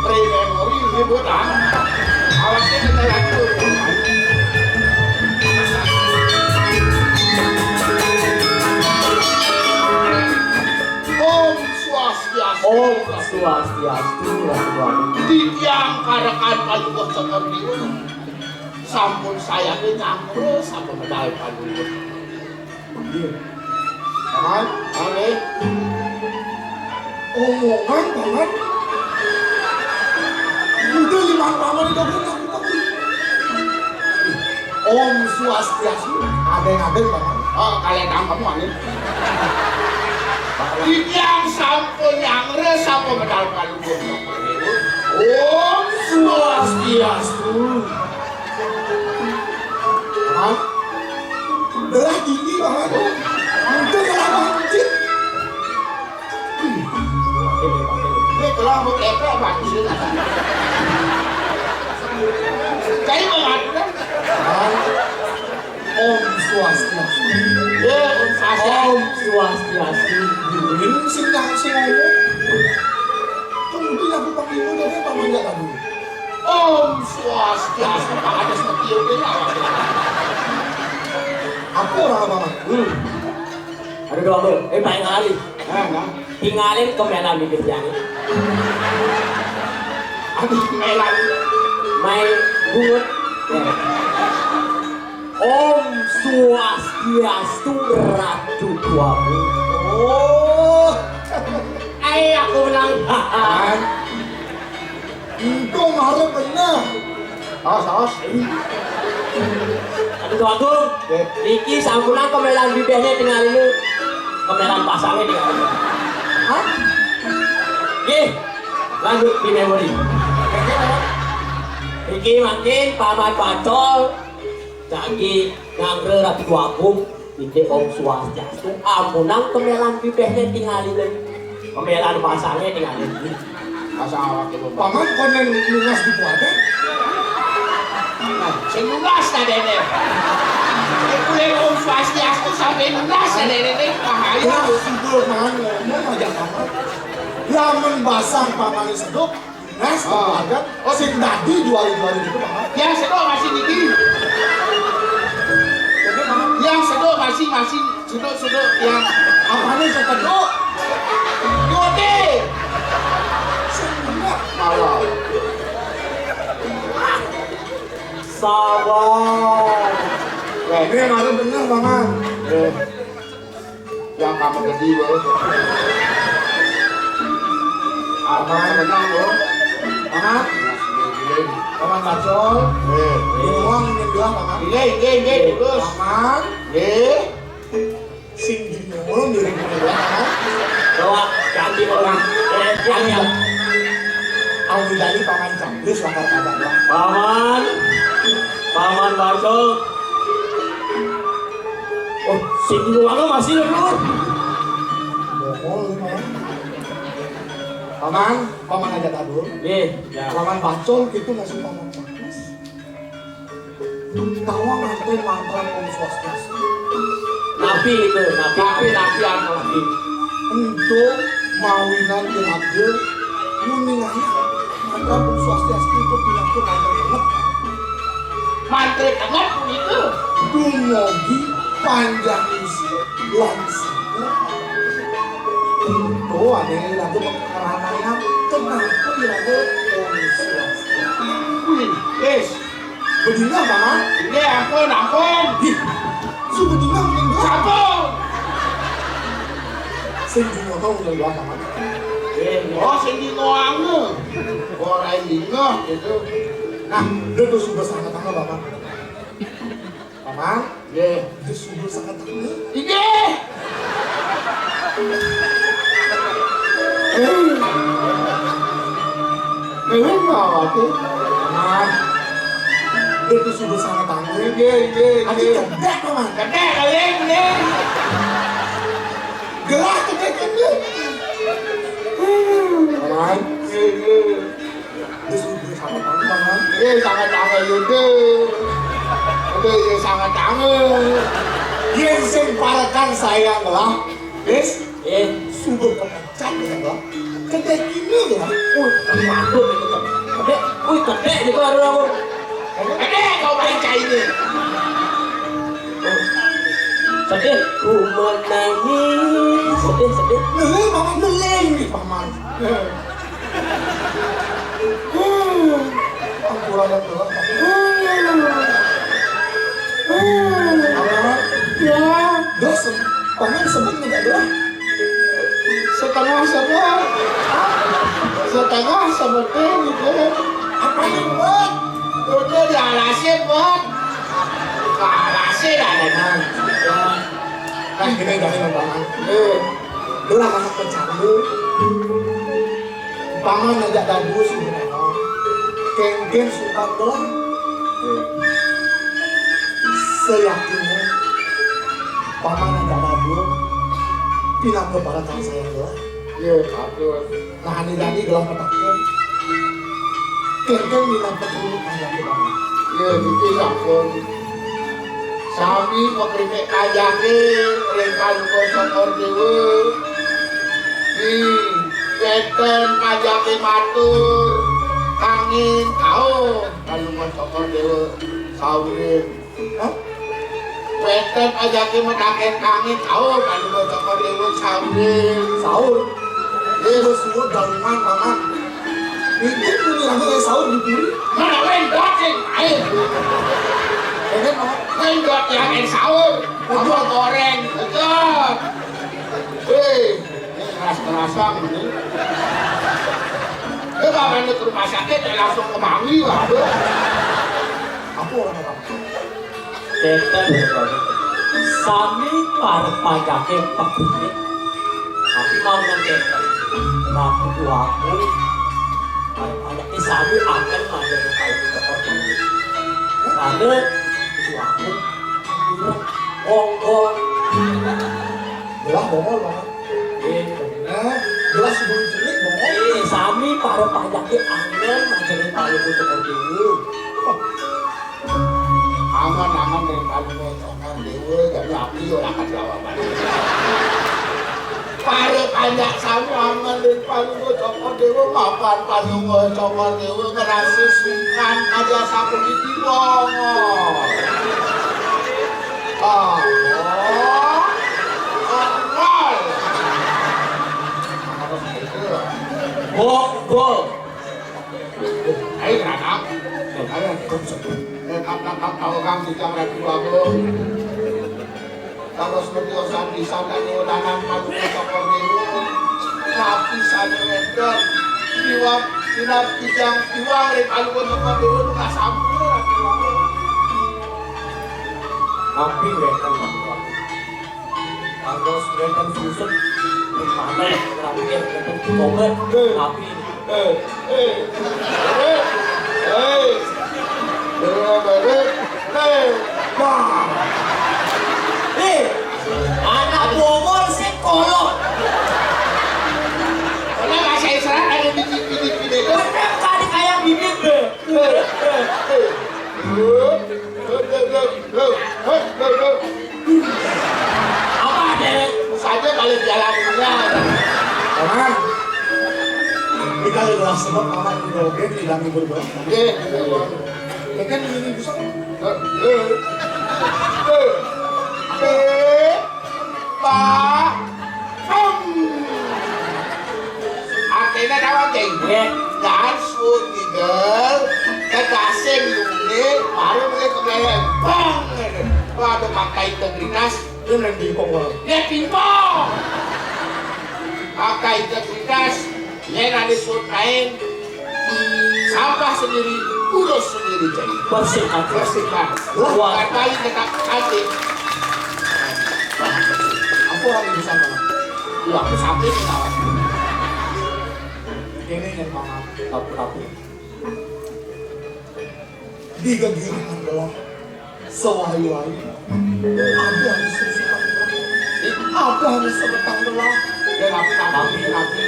Pre memori ini buat ah. Awake kita lanjut. Om Swastiastu. Om Swastiastu, Ratu Agung. Titiang karekan paduka seperti itu. Sampun sayange nyangkru, sampun medal paduka. Iya. Paman, paman, eh. Omongan, paman. Udah lima paman itu benar, paman. Om Swastiastu, adeng-adeng, paman. Oh, kalian tahu kamu, Amin. Titiang sampun nyangre, sampun medal paluhur. Om Swastiastu. Paman. Belah gigi, paman. Udah, paman. Ini telah mau ketek, Pak. Jadi mengatur. Om Swastiastu. Ya, Om Swastiastu. Om Swastiastu. Ini sing nang sing ngomong. Tunggu aku panggil dulu, paman nggak tahu. Om Swastiastu. Pak, ada seperti itu, ya. Aku orang apa, Mas? Hmm. Aduh, aduh, aduh. Eh, Pak Ngali. Nah, nah. Tinggalin kemelan bibir jani. Aduh, kemelan. Main bungut. Ya. Om Swastiastu, Ratu Tuamu. Oh. Eh, aku menang. Kan? Untung harus bener. Awas, awas. Aduh, Tuagung. Oke. Iki sampunan kemelan bibirnya tinggal ini. Kemelan pasangnya tinggal ini. Hah? Nggih. Lanjut di memori. Iki makin paman pacol. Jagi ngangre Ratu Agung, iki Om Swastiastu, ampunang kemelan bibirnya tinggalin. Kemelan pasangnya tinggalin. Pasang awak itu. Paman konen lunas di keluarga? Nah, sing lunas tadi ini. Ini boleh Om Swastiastu sampai lunas tadi ini. Bahaya. Ya, simpul, paman ngomong aja, paman. Lamun basang paman seduk, Mas, ah. Keluarga, oh, sing tadi jual-jual itu, Pak. Yang sedo masih niki. Jadi, Pak. Yang sedo masih, masih, sedo, sedo, yang apanya sedo? Kote. Semua. Malah. Sabar. Weh. Ini baru bener, Paman. Eh. Yang kamu gede, Bro. Aman. Tenang, Bro. Paman. Paman Bacol. Eh. Ini uang ini dua, Paman. Nggih, nggih, nggih, terus. Paman. Nggih. Sing gini mulu mirip ini dua, Paman. Bawa ganti orang. Eh, yang, yang. Awi tadi Paman Cangkris bakal kata dua. Paman. Paman Bacol. Oh, sing dua masih lho, Lur. Bohong, Paman. Paman, Paman aja tadur. Nggih, ya. Paman Bacol gitu masih Paman Cangkris. Tawa nganten mantra Om Swastiastu. Napi itu, napi, napi, napi, anu, napi. Ento mawinan iraga nguningayang mantra Om Swastiastu itu pinaka mantra tenget. Mantra tenget punika dumugi panjang usia lan sabar. Oh, ada lagu pengkeranan. Kenapa ya lagu? Oh, siap, siap. Wih, wis. Bedina, Paman? Nggih, ampun, ampun. Ih, su bedina mending dua. Sampun. Sing dinga kau udah dua, Paman. Eh, oh, sing dinga ange. Ora dinga gitu. Nah, dia tuh sudah sangat ange, Paman. Paman, nggih. Itu subur sangat tinggi. Inggih. Eh. Eh, ngawake. Paman. Itu subur sangat tinggi. Inggih, inggih, Adi inggih. Kedek, Paman. Kedek, kali ini. Gelah kedek ini. Paman. Inggih, inggih. Wis udah sangat angel, Paman. Iya, sangat angel, Yuda. Udah, iya, sangat angel. Yen sing parekan sayang lah. Wis, eh, subur kepecat ya lah. Kedek ini ya. Oh, aduh, itu kedek. Kedek, wih, kedek di baru aku. Kedek kau main cah ini. Sedih, ku menangis. Sedih, sedih. Lele, Paman, lele ini, Paman. Ampura dan doa. Ya. Dosa. Paman sempat tidak doa. Setengah sama. Setengah sama teh gitu. Apa yang buat? Udah dialasin, buat. Alasin ada. Nah, kita jangan, Paman. Doa anak pecandu. Paman ngajak dagu sih, Paman. Kengken suka doang. Seyakinnya, Paman ngajak dagu. Pinang ke para saya doang. Iya, bagus. Nah, ini tadi gelah petake. Kengken pinang ke Paman. Iya, gitu, sampun. Sami pekrinik kajake ring Paduka Cokor Dewa. Ning wénten kajake matur kangin kaum Paduka Cokor Dewa saurin. Hah? Wénten kajake mataken kangin kaum Paduka Cokor Dewa saurin. Saur. Iya, suwun dangunan, Paman. Iki muni rame sahur di puri. Mana wendot sing ae. Ini mau wendot yang sahur. Apa goreng? Betul. Hei, ini keras-kerasan ini. Dia bawa ke rumah sakit, dia langsung ke Bangli, waduh. Apa orang apa? Kenten, sami parep pajake pegune. Tapi mau kenten. Rabu tuaku, parep pajake sami akan pada kali teko dhewe. Karena tuaku wong-wong. Jelas bongol, Bang. Eh, bener. Jelas sebelum cilik, Bang. Eh, sami parep pajake angen ajane paling teko dhewe. Angen-angen ning Paduka Cokor Dewa, jadi aku yo ora kejawab. Parep pajak sami angen ning Paduka Cokor Dewa, mapan Paduka Cokor Dewa ngrasa sungkan kaya sapuniki wong. Ah, oh. Bok, bok. Ayo, Raka. Ayo, kap, kap, kap, kap, kang Kijang Ratu Agung. Terus media sandi sandang utanan Paduka Cokor Dewa. Tapi saja wénten. Iwak, inap, kijang, iwang, ring Paduka Cokor Dewa, lu nggak sampun, Ratu Agung. Tapi wénten, Ratu Agung. Terus wénten susut, di mana yang terakhir, wénten tobat, tapi eh, eh, eh, eh, eh, eh, wah. Eh, anak bongol sih kolok. Karena bahasa Israel ada bibit-bibit gitu. Bener kali kayak bibit deh. Eh, eh, eh. Apa ada? Saja kali piala dunia. Paman. Ini kali gelas sebab Paman di dogen tidak ngibur banget. Iya. Kan ini bisa. Eh, eh. Eh, eh. Pak. Em. Kawan, geng. Nggih. Jangan suut ngigel, kedasing lune, baru mulai kebeleng. Bang! Waduh, pakai integritas, lu nang pingpong, Bang. Ya, pingpong! Pakai integritas, yen ane suut main, sampah sendiri, urus sendiri, jadi. Bersih hati. Bersih hati. Wah. Kata ini kata hati. Apa orang ini sama? Wah, aku sakit, kawan. Ini yang mana? Tapu-tapu. Di gegirangan gelah, sewai-wai. Ada anu sesukan gelah. Ada anu sebetang gelah. Ya, tapi, tapi, tapi.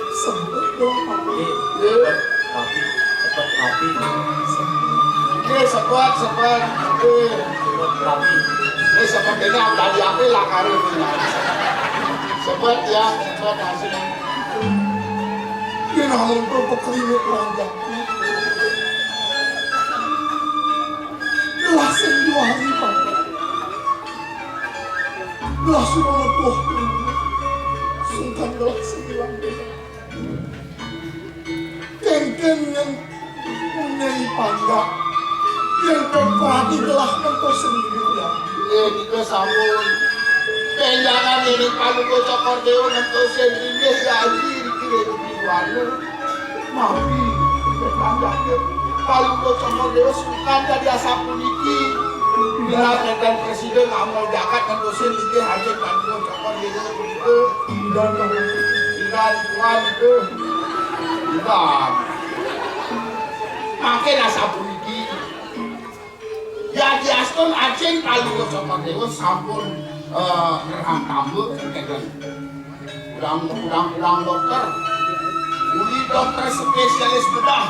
Sebet gelah, tapi. Iya. Tapi, sebet, tapi. Iya, sebet, sebet. Iya. Sebet, tapi. Ini sebet ini udah diambil lah, karir ini. Sebet, ya, sebet hasil. Yen amun to pekliwik lanjak. Gelah sing dua hari, Pak. Gelah sing metuh. Sungkan gelah sing ilang. Kengken yang punyai panggak. Yen peperhati gelah ngentos sendiri, ya. Iya, kita sampun. Penjangan ini Palungguh Cokor Dewa ngentos sendiri, ya, iki, iki, iki, anu. Mapi, Pandake, Palungguh Cokor Dewa sukan dadi asapuniki. Bila enten presiden ngamel jagat ngentosin linggih ajeng Palungguh Cokor Dewa punika. Pidan, Pak. Pidan, Tuan, itu. Pidan. Mangkin asapuniki. Yadiastun ajeng Palungguh Cokor Dewa sampun, eh, ngrerang tamba, ngeten. Udang, udang, udang dokter. Uli dokter spesialis bedah.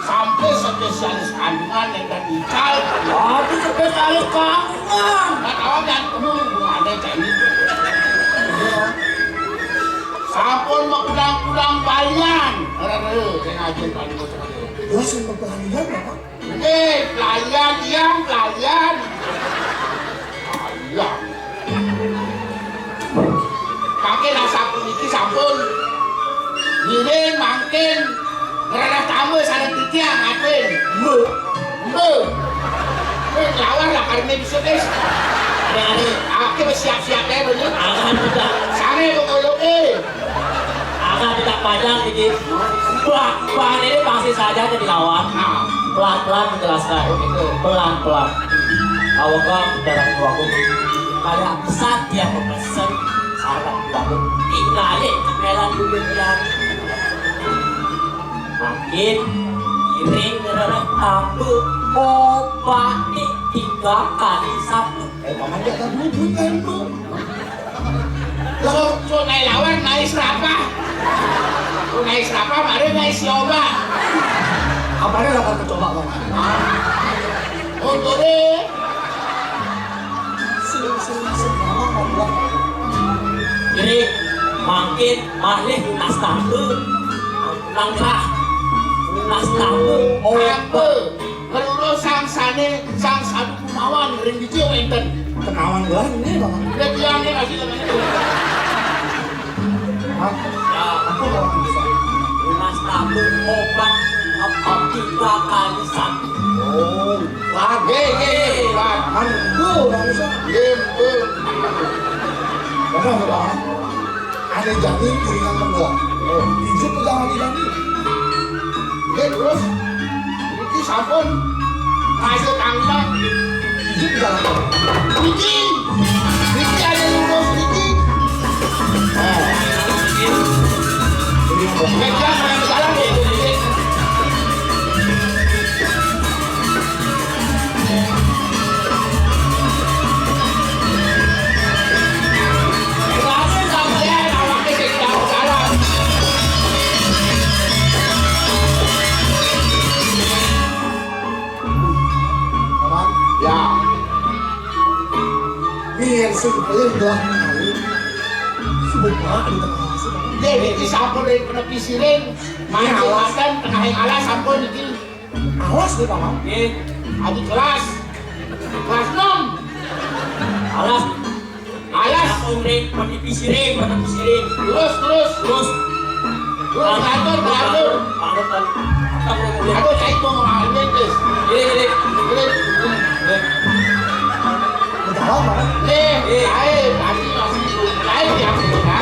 Sampai spesialis kandungan, ngeten, ical. Waduh, spesialis kandungan. Nggak tahu, dan kamu hubungannya kayak gitu. Sampun mengudang-udang balian. Aduh, yang ajeng Palungguh Cokor Dewa. Terus yang balian apa? Nggih, pelayan, iya, pelayan. Pelayan. Mangkin asapuniki sampun ngiring, mangkin ngrereh tamba sareng titiang, atin. Mbe. Mbe. Kowe nglawar lah karene bisa, wis. Nek ake wis siap-siap ae, Bro. Akan tidak. Sare kok koyoke. Akan tidak panjang iki. Bah, bahan ini pasti saja akan dilawan. Nah. Pelan-pelan menjelaskan. Begitu. Pelan-pelan. Awakam darah tuaku. Kayak pesan dia pemesen. Sarang tuaku. Tinggalin jendela dulu dia. Makin iring ngerereh tabu. Obat tiga kali satu. Eh, paman dia kan dulu, kan, Bro? Lah, kok naik lawan, naik serapah. Kok naik serapah, mari naik sioba. Apa ini lah, Pak, coba, Bang? Untuk deh. Sing, sing, sing, Bang, Bang. Jadi, mangkin malih tunas tamba. Langkah. Tunas tamba. Oh, apa? Ngeluruh sangsane, sang sadu kumawan ring dija wenten. Kenawan doang ini, Bang. Lah, tiangnya masih ngene. Hah? Ya. Aku mau bisa. Mas Tabu obat, obat tiga kali satu. Oh. Wah, nggih, nggih, nggih. Wah. Kan, Bu, Bang Ustaz. Nggih, Bu. Benar, Bang. Ane jani iringan tenggelam. Oh. Ijuk pejalan jani. Nggih, terus. Niki sampun. Ayo, tanggal. Ijuk pejalan. Niki. Niki ada lurus niki. Nah. Niki. Niki, jangan jalan, nggih. Aman? Ya. Biar sing paling belah menawi. Sibuk banget di tengah sih. Nggih, niki sampun dari penepi siring. Main alas. Makan tengah alas sampun niki. Alas nih, Paman. Nggih. Adik kelas. Kelas enam. Alas. Alas. Aku ring, pakai pisiring, pakai pisiring. Terus, terus. Terus. Ngatur, ngatur. Aduh, cai mau ngawin, Tis. Gini, gini. Gini. Udah lama, kan? Nih, cai tadi masih cai yang muda.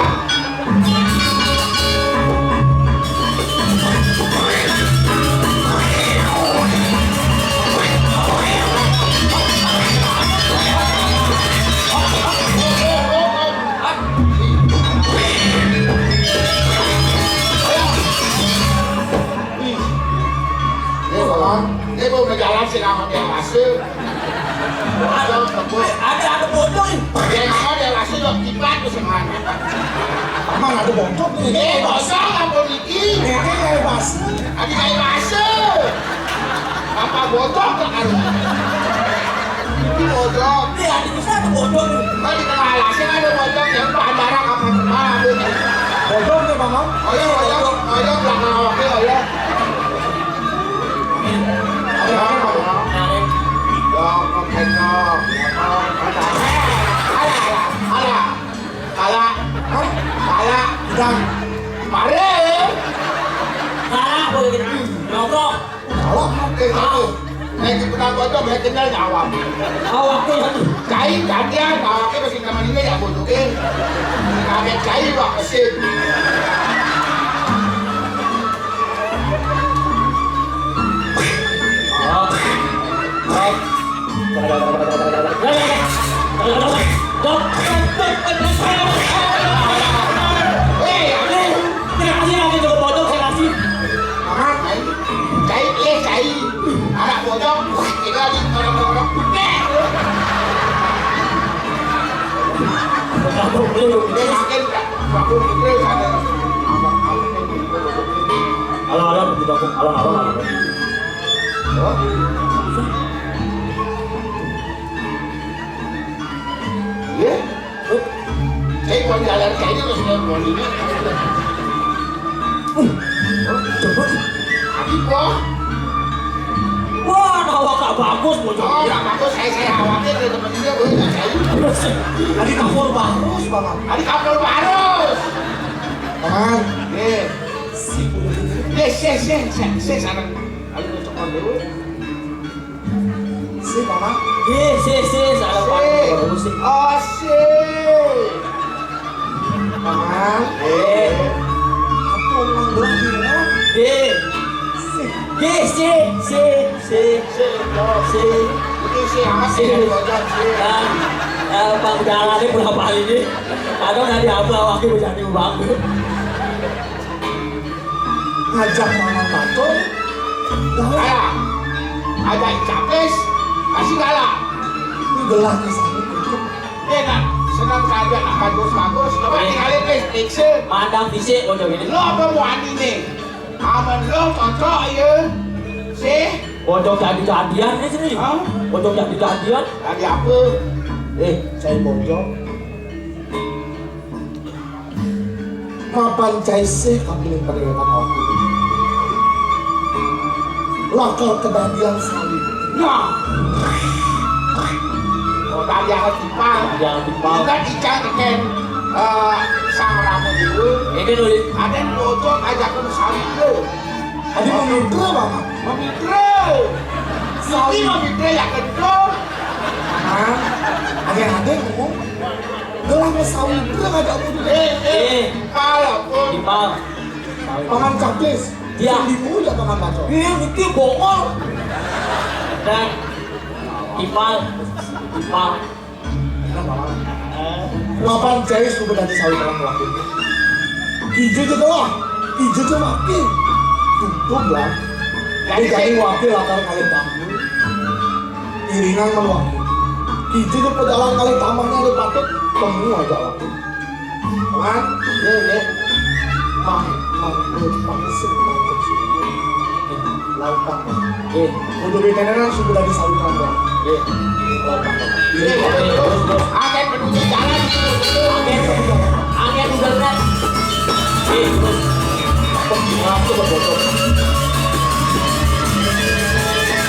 Ini, Bang. Ini mau berjalan sih, nama dia masuk. Ada, ada bocor. Dia nama dia masuk, lo kibat tuh semuanya. Emang ada bocor nih? Eh, bocor apa nih? Ih, ini kayak basi. Adi kayak basi. Apa bocor tak ada? Ini bocor. Iya, di sana ada bocor. Kan di tengah alasnya ada bocor, yang itu antara kapan kemana tuh? Bocor nih, Bang. Oh iya, bocor. Oh iya, belakang awaknya, oh iya. Ada apa, Bang? Ya, kok kena. Ada, ada, ada. Kala. Hah? Kala. Udang. Pare. Kala, boleh kita. Nyokok. Kala, eh, satu. Eh, di petang bocor, eh, kenal nyawa. Awak tuh. Cai, gantian, awaknya masih nama ini ya, bodoh, eh. Kaget cai, wah, kesip. Cai, cai, cai. Anak bocor, tinggal di orang-orang. Dia makin, Alang-alang, alang-alang. Iya. Saya mau jalan kayaknya harus mau ini. Coba. Adik, Bos. Wah, awak gak bagus, Bos. Oh, gak bagus. Saya, saya khawatir dari teman dia, Bos. Saya. Adik kapur barus, Bang. Adik kapur barus. Bang. Iya. Yes, yes, yes, yes, yes, anak. Ayo, teman dulu. Si, Paman. Si, si, si, salah Paman. Si. Oh, si. Paman. Eh. Aku mau bilang gimana? Si. Si. Si, si, si, si. Si, oh. Si. Ini si, apa sih? Si. Yang bocor, si. Dan, eh, Bang Jalani berapa hari ini? Kadang dari apa waktu menjadi bang. Ngajak Paman Batur. Kalah. Ngajak Capes, masih kalah. Ini gelah nih, Sani. Dia nak senang saja, nak bagus-bagus. Coba tinggalin, Pes, periksa. Mandang fisik, bocor ini. Lo apa mau ani nih? Aman lo, cocok, ya? Sih? Bocor jadi-jadian nih, sini. Hah? Bocor jadi-jadian. Tadi apa? Eh, saya bocor. Mapan cai sih kapiling pada wetan aku. Lakal kedadian sawi. Nah. Oh, tadi aku timpal. Tadi aku timpal. Juga ikan ken, eh, sama rambut itu. Ini dulu. Ada yang bocor aja aku sawi itu. Tadi mau mudra, Bapak. Mau mudra. Sawi. Ini mau mudra ya, kedua. Hah? Ada yang ada yang ngomong? Gelah mau sawi, dia ngajak aku dulu. Eh, eh, eh. Kepala pun. Timpal. Paman Caplis. Iya. Di muda Paman Baco. Iya, itu bohong. Nah, timpal. Timpal. Lapan cai sudah dari sawi terang wakil. Hijau je telah. Hijau je wakil. Tutup lah. Jadi jadi wakil akan kalian bangun. Iringan meluang. Kita ke pedalang kali tamannya ada patut temu aja waktu. Kan? Ya, ya. Mang, mang, mang, mang, sih, mang, sih. Lautang. Eh, untuk wetenan sudah disalurkan, Bang. Eh, lautang. Ini, terus, terus. Akan menuju jalan. Akan, akan udah berat. Eh, terus. Langsung berbotol.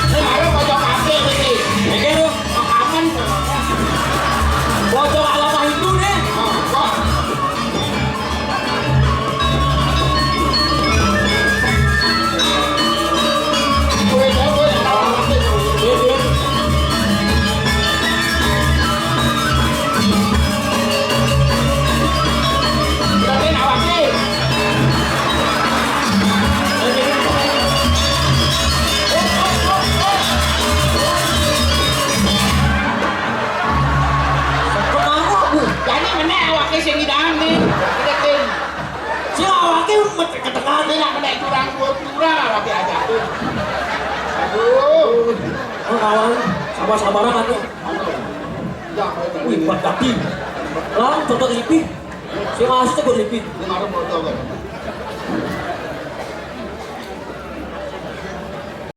Ini ada pojok kaki ini. Ini tuh, makanan. Pojok agama Hindu nih. sing ngidang nih, ngidang. Sing awake met ketengan. Nek menek curang, gua curang, rapi aja tuh. Aduh. Oh, kawan, sabar-sabaran atuh. Anu. Wih, buat daging. Lang, contoh lipi. Sing asli gue lipi. Ini marah mau tahu kan?